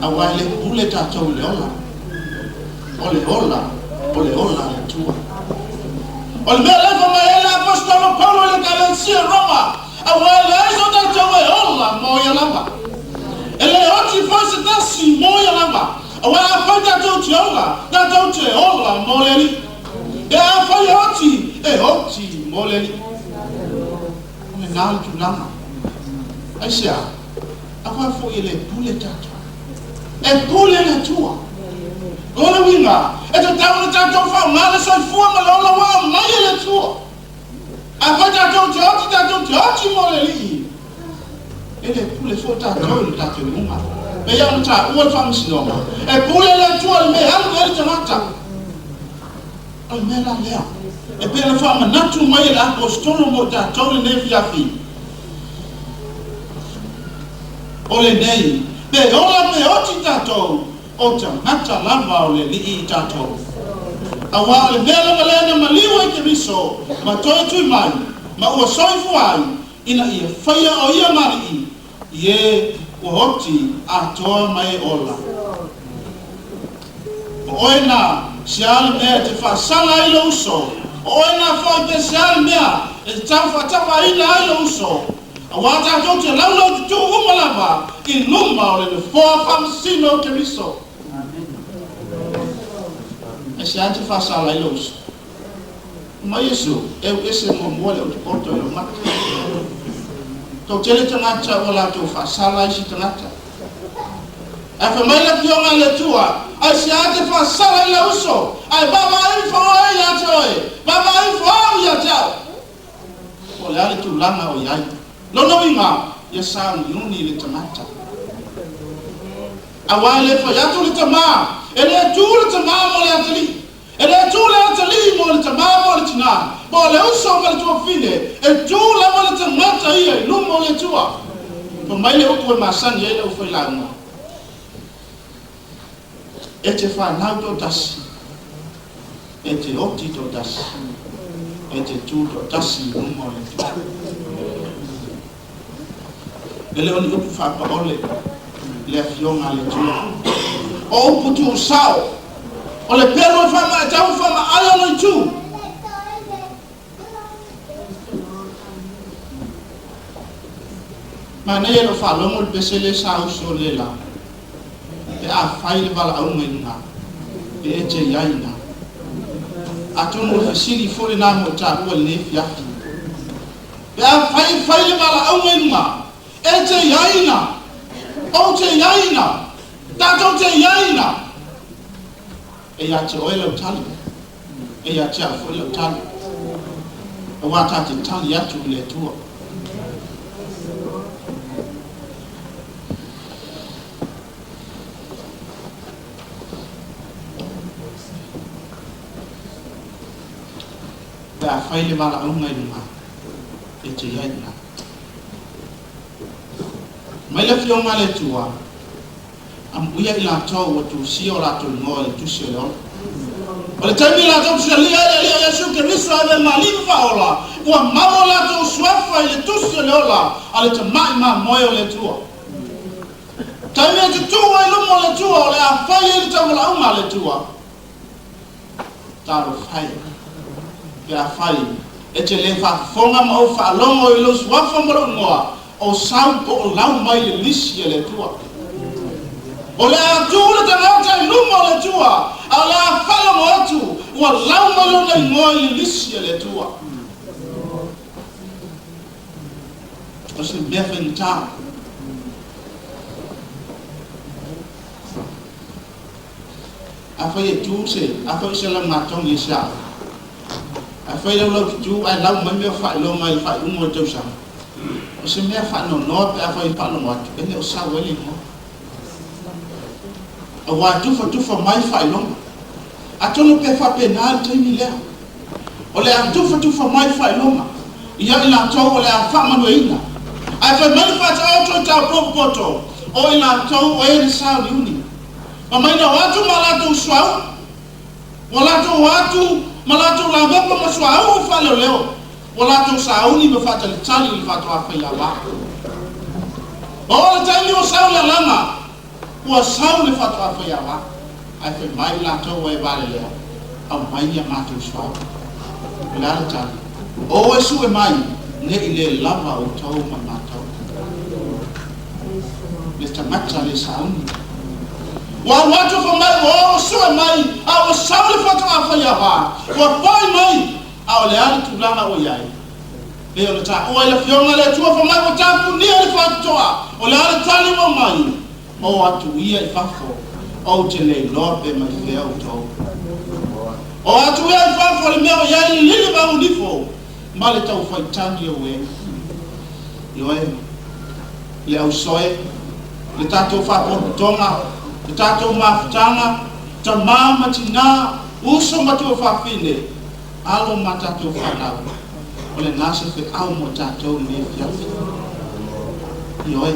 S6: Aua e le pule tatou i le ola. O le ola, o le ola a le Atua. O le mea lea e fai mai ai le Aposetolo Paulo i le Ekalesia i Roma, Aua e leai so tatou e ola mo ia lava. E le oti foi se tasi mo ia lava. Aua afai tatou te ola, tatou te ola mo le Alii. Pe afai e oti, e oti mo le Alii. O lena le tulaga. Aisea? Aua foi e le pule tatou. E pule le Atua. O le uiga, e tatau ona tatou faaaoga le soifua ma le ola ua aumai e le Atua. Afai tatou te oti, tatou te oti mo le Alii. E le pule foi tatou i le tatou iuga. Pei lava ona taua le faamasinoga, e pule le Atua i le mea e alu i ai le tagata. O le mea la lea, e pei ona faamanatu mai e le Aposetolo mo i tatou i lenei afiafi, o lenei, pe ola pe oti tatou, o tagata lava o le Alii i tatou. Auā o le mea lava lea na maliu ai Keriso ma toe tui mai, ma ua soifua ai, ina ia faia o ia ma Alii i e ua oti atoa ma e ola. O oe na, sea le mea e te faasala ai lou uso, o oe na foi pe sea le mea e te tau faatafaina ai lou uso, auā tatou te laulau tutū uma lava i luma o le nofoa faamasino o Keriso. E sea te faasala ai lou uso? Mai Iesu, eu ese muamua le otopoto i lou mata. Toatele tagata ua latou faasala isi tagata. Ae fai mai le Afioga a le Atua, Aisea te faasala i lau uso, ae vaavaai ifo oe ia te oe, vaavaai ifo au ia te au. Po o le a le tulaga o i ai. Lona uiga, ia sauniuni le tagata. Aua e le fai atu le tama, e le tu le tama mo le atalii. E le tu le atalii mo le tamā mo le tinā, po o le uso ma le tuafafine, e tu lava le tagata ia i luma o le Atua. Fai mai le upu e masani ai le aufailauga, E te fanau toatasi, e te oti toatasi, e te tu toatasi i luma o le Atua. E le o ni upu faapaole le Afioga a le Atua. O upu tuusao, o le pelu e faamaetau ma faamaai ona itu. Manaia i lou faalogo le pese lea sa uso le la, pe a fai le valaauga i luga, pe e te i ai ina. Atonu o le fesili foi lena mo i taua i lenei afiafi. Pe a fai e fai le valaauga i luga, e te i ai ina, ou te i ai ina, tatou te i ai ina. E ia te oe lau tali, e ia te au foi lau tali, auā ta te tali atu i le Atua. Pe a fai le valaauga i luga, e te i ai ina. Mai le Afioga a le Atua, amuia i latou ua tusia o latou igoa i le Tusi o le Ola. O le taimi latou tusialia ai le Alii o Iesu Keriso e ave ma Alii ma Faaola, ua mau o latou suafa i le Tusi o le Ola a le Tamai Mamoe o le Atua. Taimi e tutū ai luma o le Atua, o le a fai ai le tauvalaauga a le Atua. Talofa e, pe afai e te le faafofoga ma ou faalogo i lou suafa ma lou igoa, o sau po o lau mai le lisi a le Atua. O le a tu le tagata i luma o le Atua, a o le a faalogo atu ua lau mai lona igoa i le lisi a le Atua. O se mea faigata. Afai e tu se, afai o se laumatogi e se ao. Afai lau lau tu ae lau mai mea o faailoga i le faaiuga o le tausaga. O se mea faanoanoa pe afai e faalogo atu, e le o sau ai le igoa. Auā e tufatufa mai faailoga. Atonu pe faapena le taimi lea. O le a tufatufa mai faailoga ia i latou o le a faamanuiaina. Ae fai mai le faataoto i taupopopoto o i latou o e na sauniuni. Ma mai na o atu ma latou suauu, ua latou o atu ma latou lamepa ma suauu faaleoleo, ua latou sauni ma faatalitali i le faatoa faiava. Ma oo le taimi ua sau le alaga, ua sau le faatoa faiava, ae fai mai latou e valelea, Aumai ia matou suauu. O le a le tali? O e sue mai, ne i le lava outou ma matou. Le tagata le sauni. Ua alu atu fai mai ua oo sue mai, a ua sau le faatoa faiava, ua foi mai, a o le a le tulaga ua i ai? Pei ona taua i le Afioga a le Atua fai mai ua tapunia le faitotoa, o le a le tali ua aumai? O atu ia i fafo. Ou te le iloa pe mai fea outou. O atu ea i fafo le mea o i ai le lili maunifo ma le taufaitagi o uega. Ioe, le ausoe, le tatou faapotopotoga, le tatou mafutaga, tamā ma tinā, uso ma tuafafine, alo ma tatou fanau, o lena se feau mo tatou i lenei afiafi. Ioe.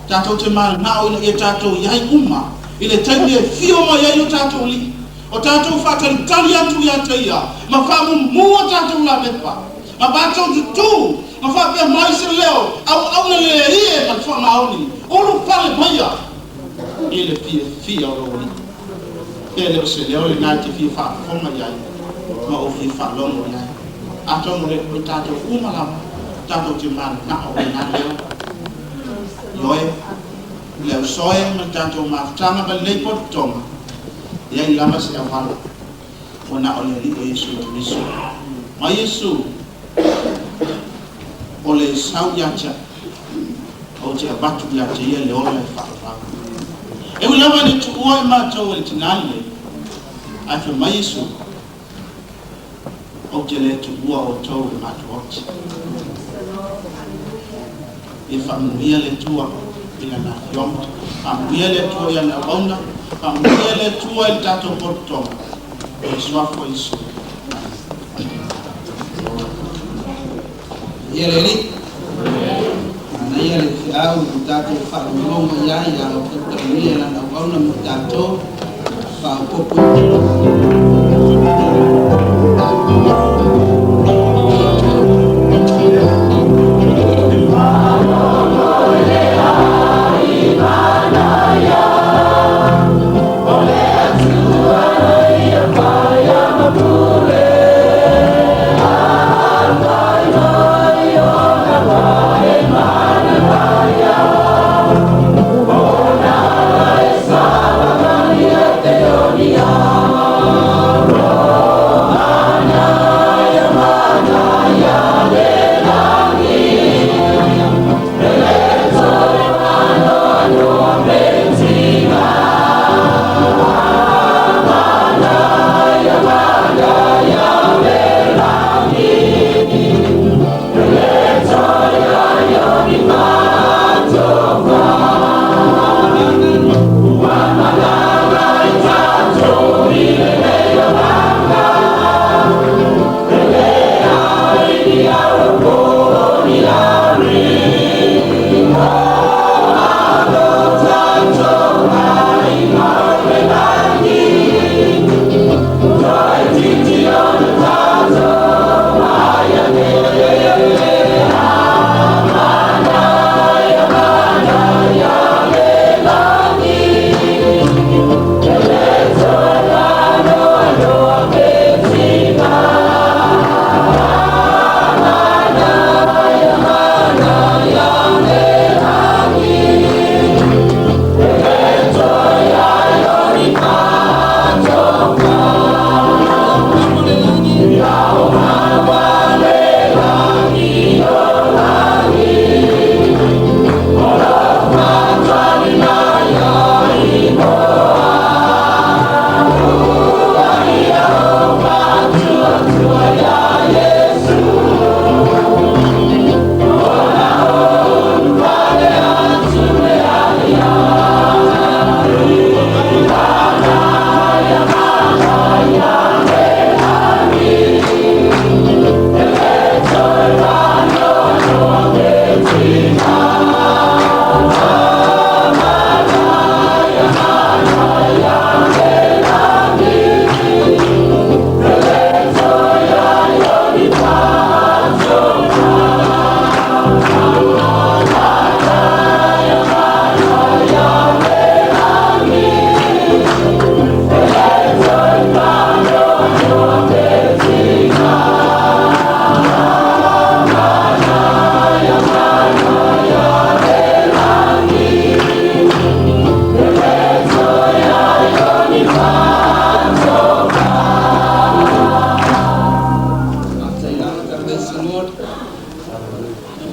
S6: Tatou te mananao ina ia tatou i ai uma i le taimi e fio mai ai lo tatou Alii, o tatou faatalitali atu ia te Ia ma faamumu a tatou lavepa, ma matou tutū ma faapea mai se leo auauna lelei e ma le faamaoni, ulufale maia i le fiafia o lou Alii. Pe le o se leo lena e te fia faafofoga i ai ma ou fia faalogo i ai. Atonu o tatou uma lava tatou te mananao i lena leo. Ioe, le ausoe ma le tatou mafutaga ma lenei potopotoga, e leai lava se auala ua na o le Alii o Iesu Keriso. Ma Iesu, o le sau ia te au, ou te avatu ia te ia le ola e faavavau. E ui lava ina tuua i matou e le tinā lenei, ae fai mai Iesu, Ou te le tuua outou e matou oti. Ia faamanuia le Atua i Lana Afioga. Faamanuia le Atua i ana auauna. Faamanuia le Atua i le tatou potopotoga. I le Suafa o Iesu.
S12: Ia le Alii. Manaia le feau ua tatou faalogologo i ai a o tautaulia lana auauna mo tatou faaopoopo.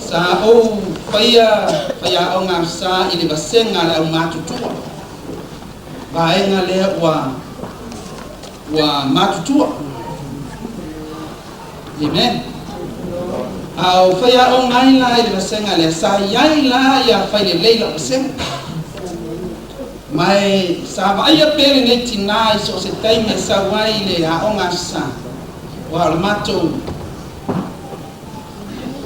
S12: Sa ou faia faiaoga sa i le vasega a le aumatutua.
S6: vaega lea ua ua matutua. Amen. A o faiaoga ai la i le vasega lea, sa i ai la ia Failelei lau vasega. Ma e sa vaaia pea lenei tinā i so o se taimi e sau ai i le aoga Aso Sa, aua o le matou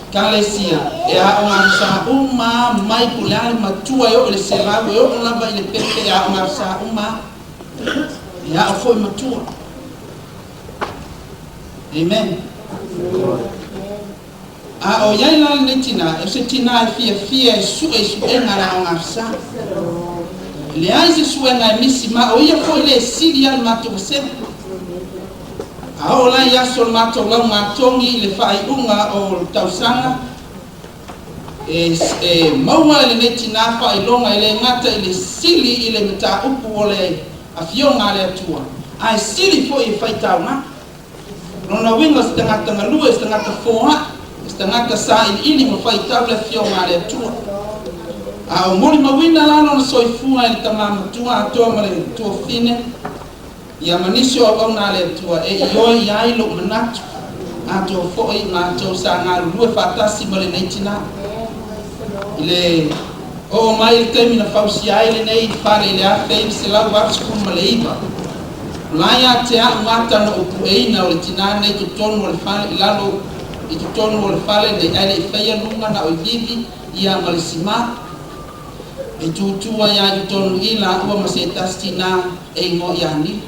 S6: Ekalesia e aoga Aso Sa uma lava mai po o le a le matua e oo i le 100 e oo lava i le pepe e aoga Aso Sa uma lava, e ao foi matua. Amen. A o i ai la lenei tinā, o se tinā e fiafia e sue i suega a le aoga Aso Sa. E leai se suega e misi ma o ia foi le sili ai le matou vasega. A oo la i aso o le matou lauga atogi i le faaiuga o le tausaga, e, e maua e lenei tinā faailoga e le gata i le sili i le mataupu o le Afioga a le Atua, ae sili foi e faitauga. Lona uiga o se tagata galue, o se tagata foai, o se tagata sailiili ma faitau le Afioga a le Atua. A o molimauina la lona soifua e le tama matua atoa ma le tuafafine, ia ma nisi o auauna a le Atua e ioe i ai lou manatu, atoa foi matou sa galulue faatasi ma lenei tinā. I le oo mai i le taimi na fausia ai lenei fale i le 1989, o la ia te a'u ata na ou pueina o le tinā nei i totonu o le fale i lalo i totonu o le fale nei ae le i faia luga na o i vivi ia ma le simā. E tūtū ai a i totonu i lāua ma se tasi tinā e igoa ia Nila.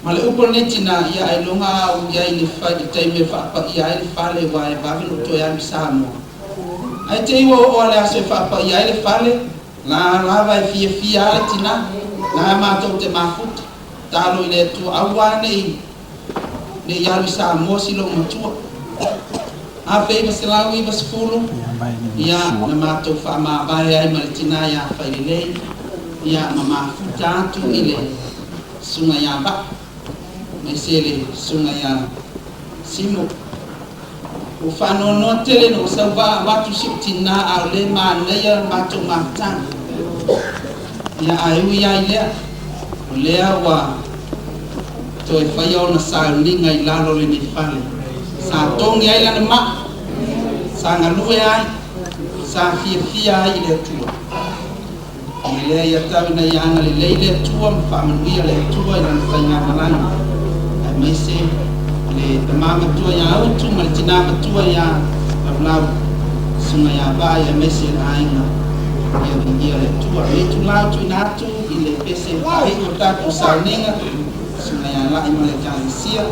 S6: Ma le upu a lenei tinā, ia ailoga a ou i ai i le fai i le taimi e faapaia ai le fale aua e vave ona ou toe alu i Samoa. Ae te i ua oo a le aso e faapaia ai le fale, la lava e fiafia a le tinā, la matou te mafuta, talo i le Atua aua ne i ne i alu i Samoa si lou matua. 1990, ia, na matou faamavae ai ma le tinā iā Failelei, ia, ma mafuta atu i le susuga iā Vaa, aemaise le susuga iā Simo. Ua faanoanoa tele ina ua sau vaa avatu si ou tinā a o lea e manaia le matou mafutaga. Ia, ae ui lava i lea, o lea ua toe faia ona sauniga i lalo o lenei fale. Sa togi ai lana maa, sa galue ai, sa fiafia ai i le Atua. O le lea ia tau ina ia agalelei le Atua ma faamanuia le Atua i lana faigamalaga, aemaise le tama matua ia Utu ma le tina matua ia Laulau, susuga ia Vaai aemaise le aiga ia viia le Atua. O le itula ua tuuina atu i le pese faaiu o le tatou sauniga, susuga ia La'i ma le Ekalesia.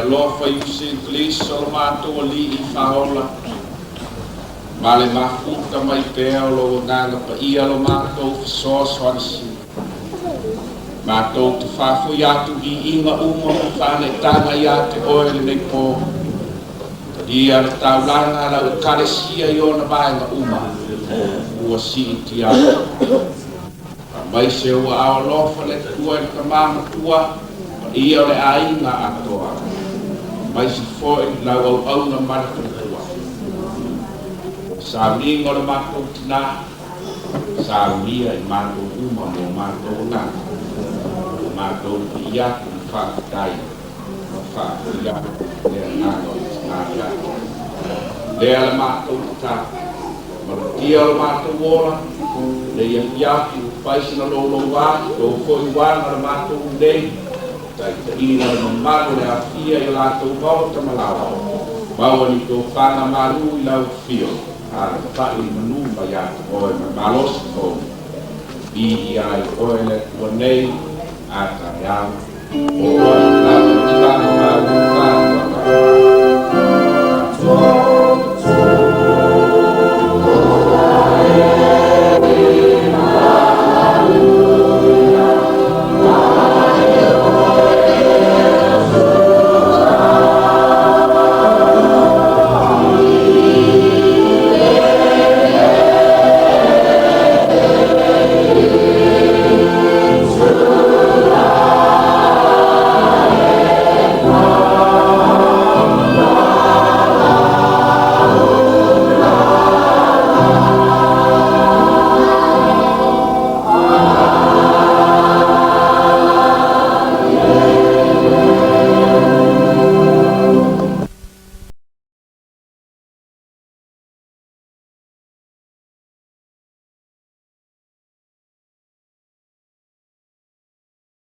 S10: Alofa Iesu Keriso lo matou Alii Faaola, ma le mafuta mai pea o lou Agaga Paia lo matou fesoasoani sili. Matou te faafoi atu viiga uma ma faanaitaga iā te Oe lenei po. Talia le taulaga a lau Ekalesia i ona vaega uma ua siitia atu. Faamaise ua ao alofa le Atua i le Tamā Matua, paia o le aiga atoa, aemaise foi lau auauna ma le faletua. Sauniga o le matou tinā, saunia i matou uma mo matou agaga, ua matou viia atu ma faafetai ma faafoi atu le agaga o le tinā ia te Oe. Lea le matou tatalo, malutia lo matou ola, lenei afiafi ua fai sina loulou ahi, tou foi uaga le matou nei, taitaiina le mamalu o le aofia i o latou maota ma laoa, maua ni tofaga malu i lau afio, alaalafa'i le manu mai ia te Oe ma le malosi fou, viia ai Oe le Atua nei, a taeao, o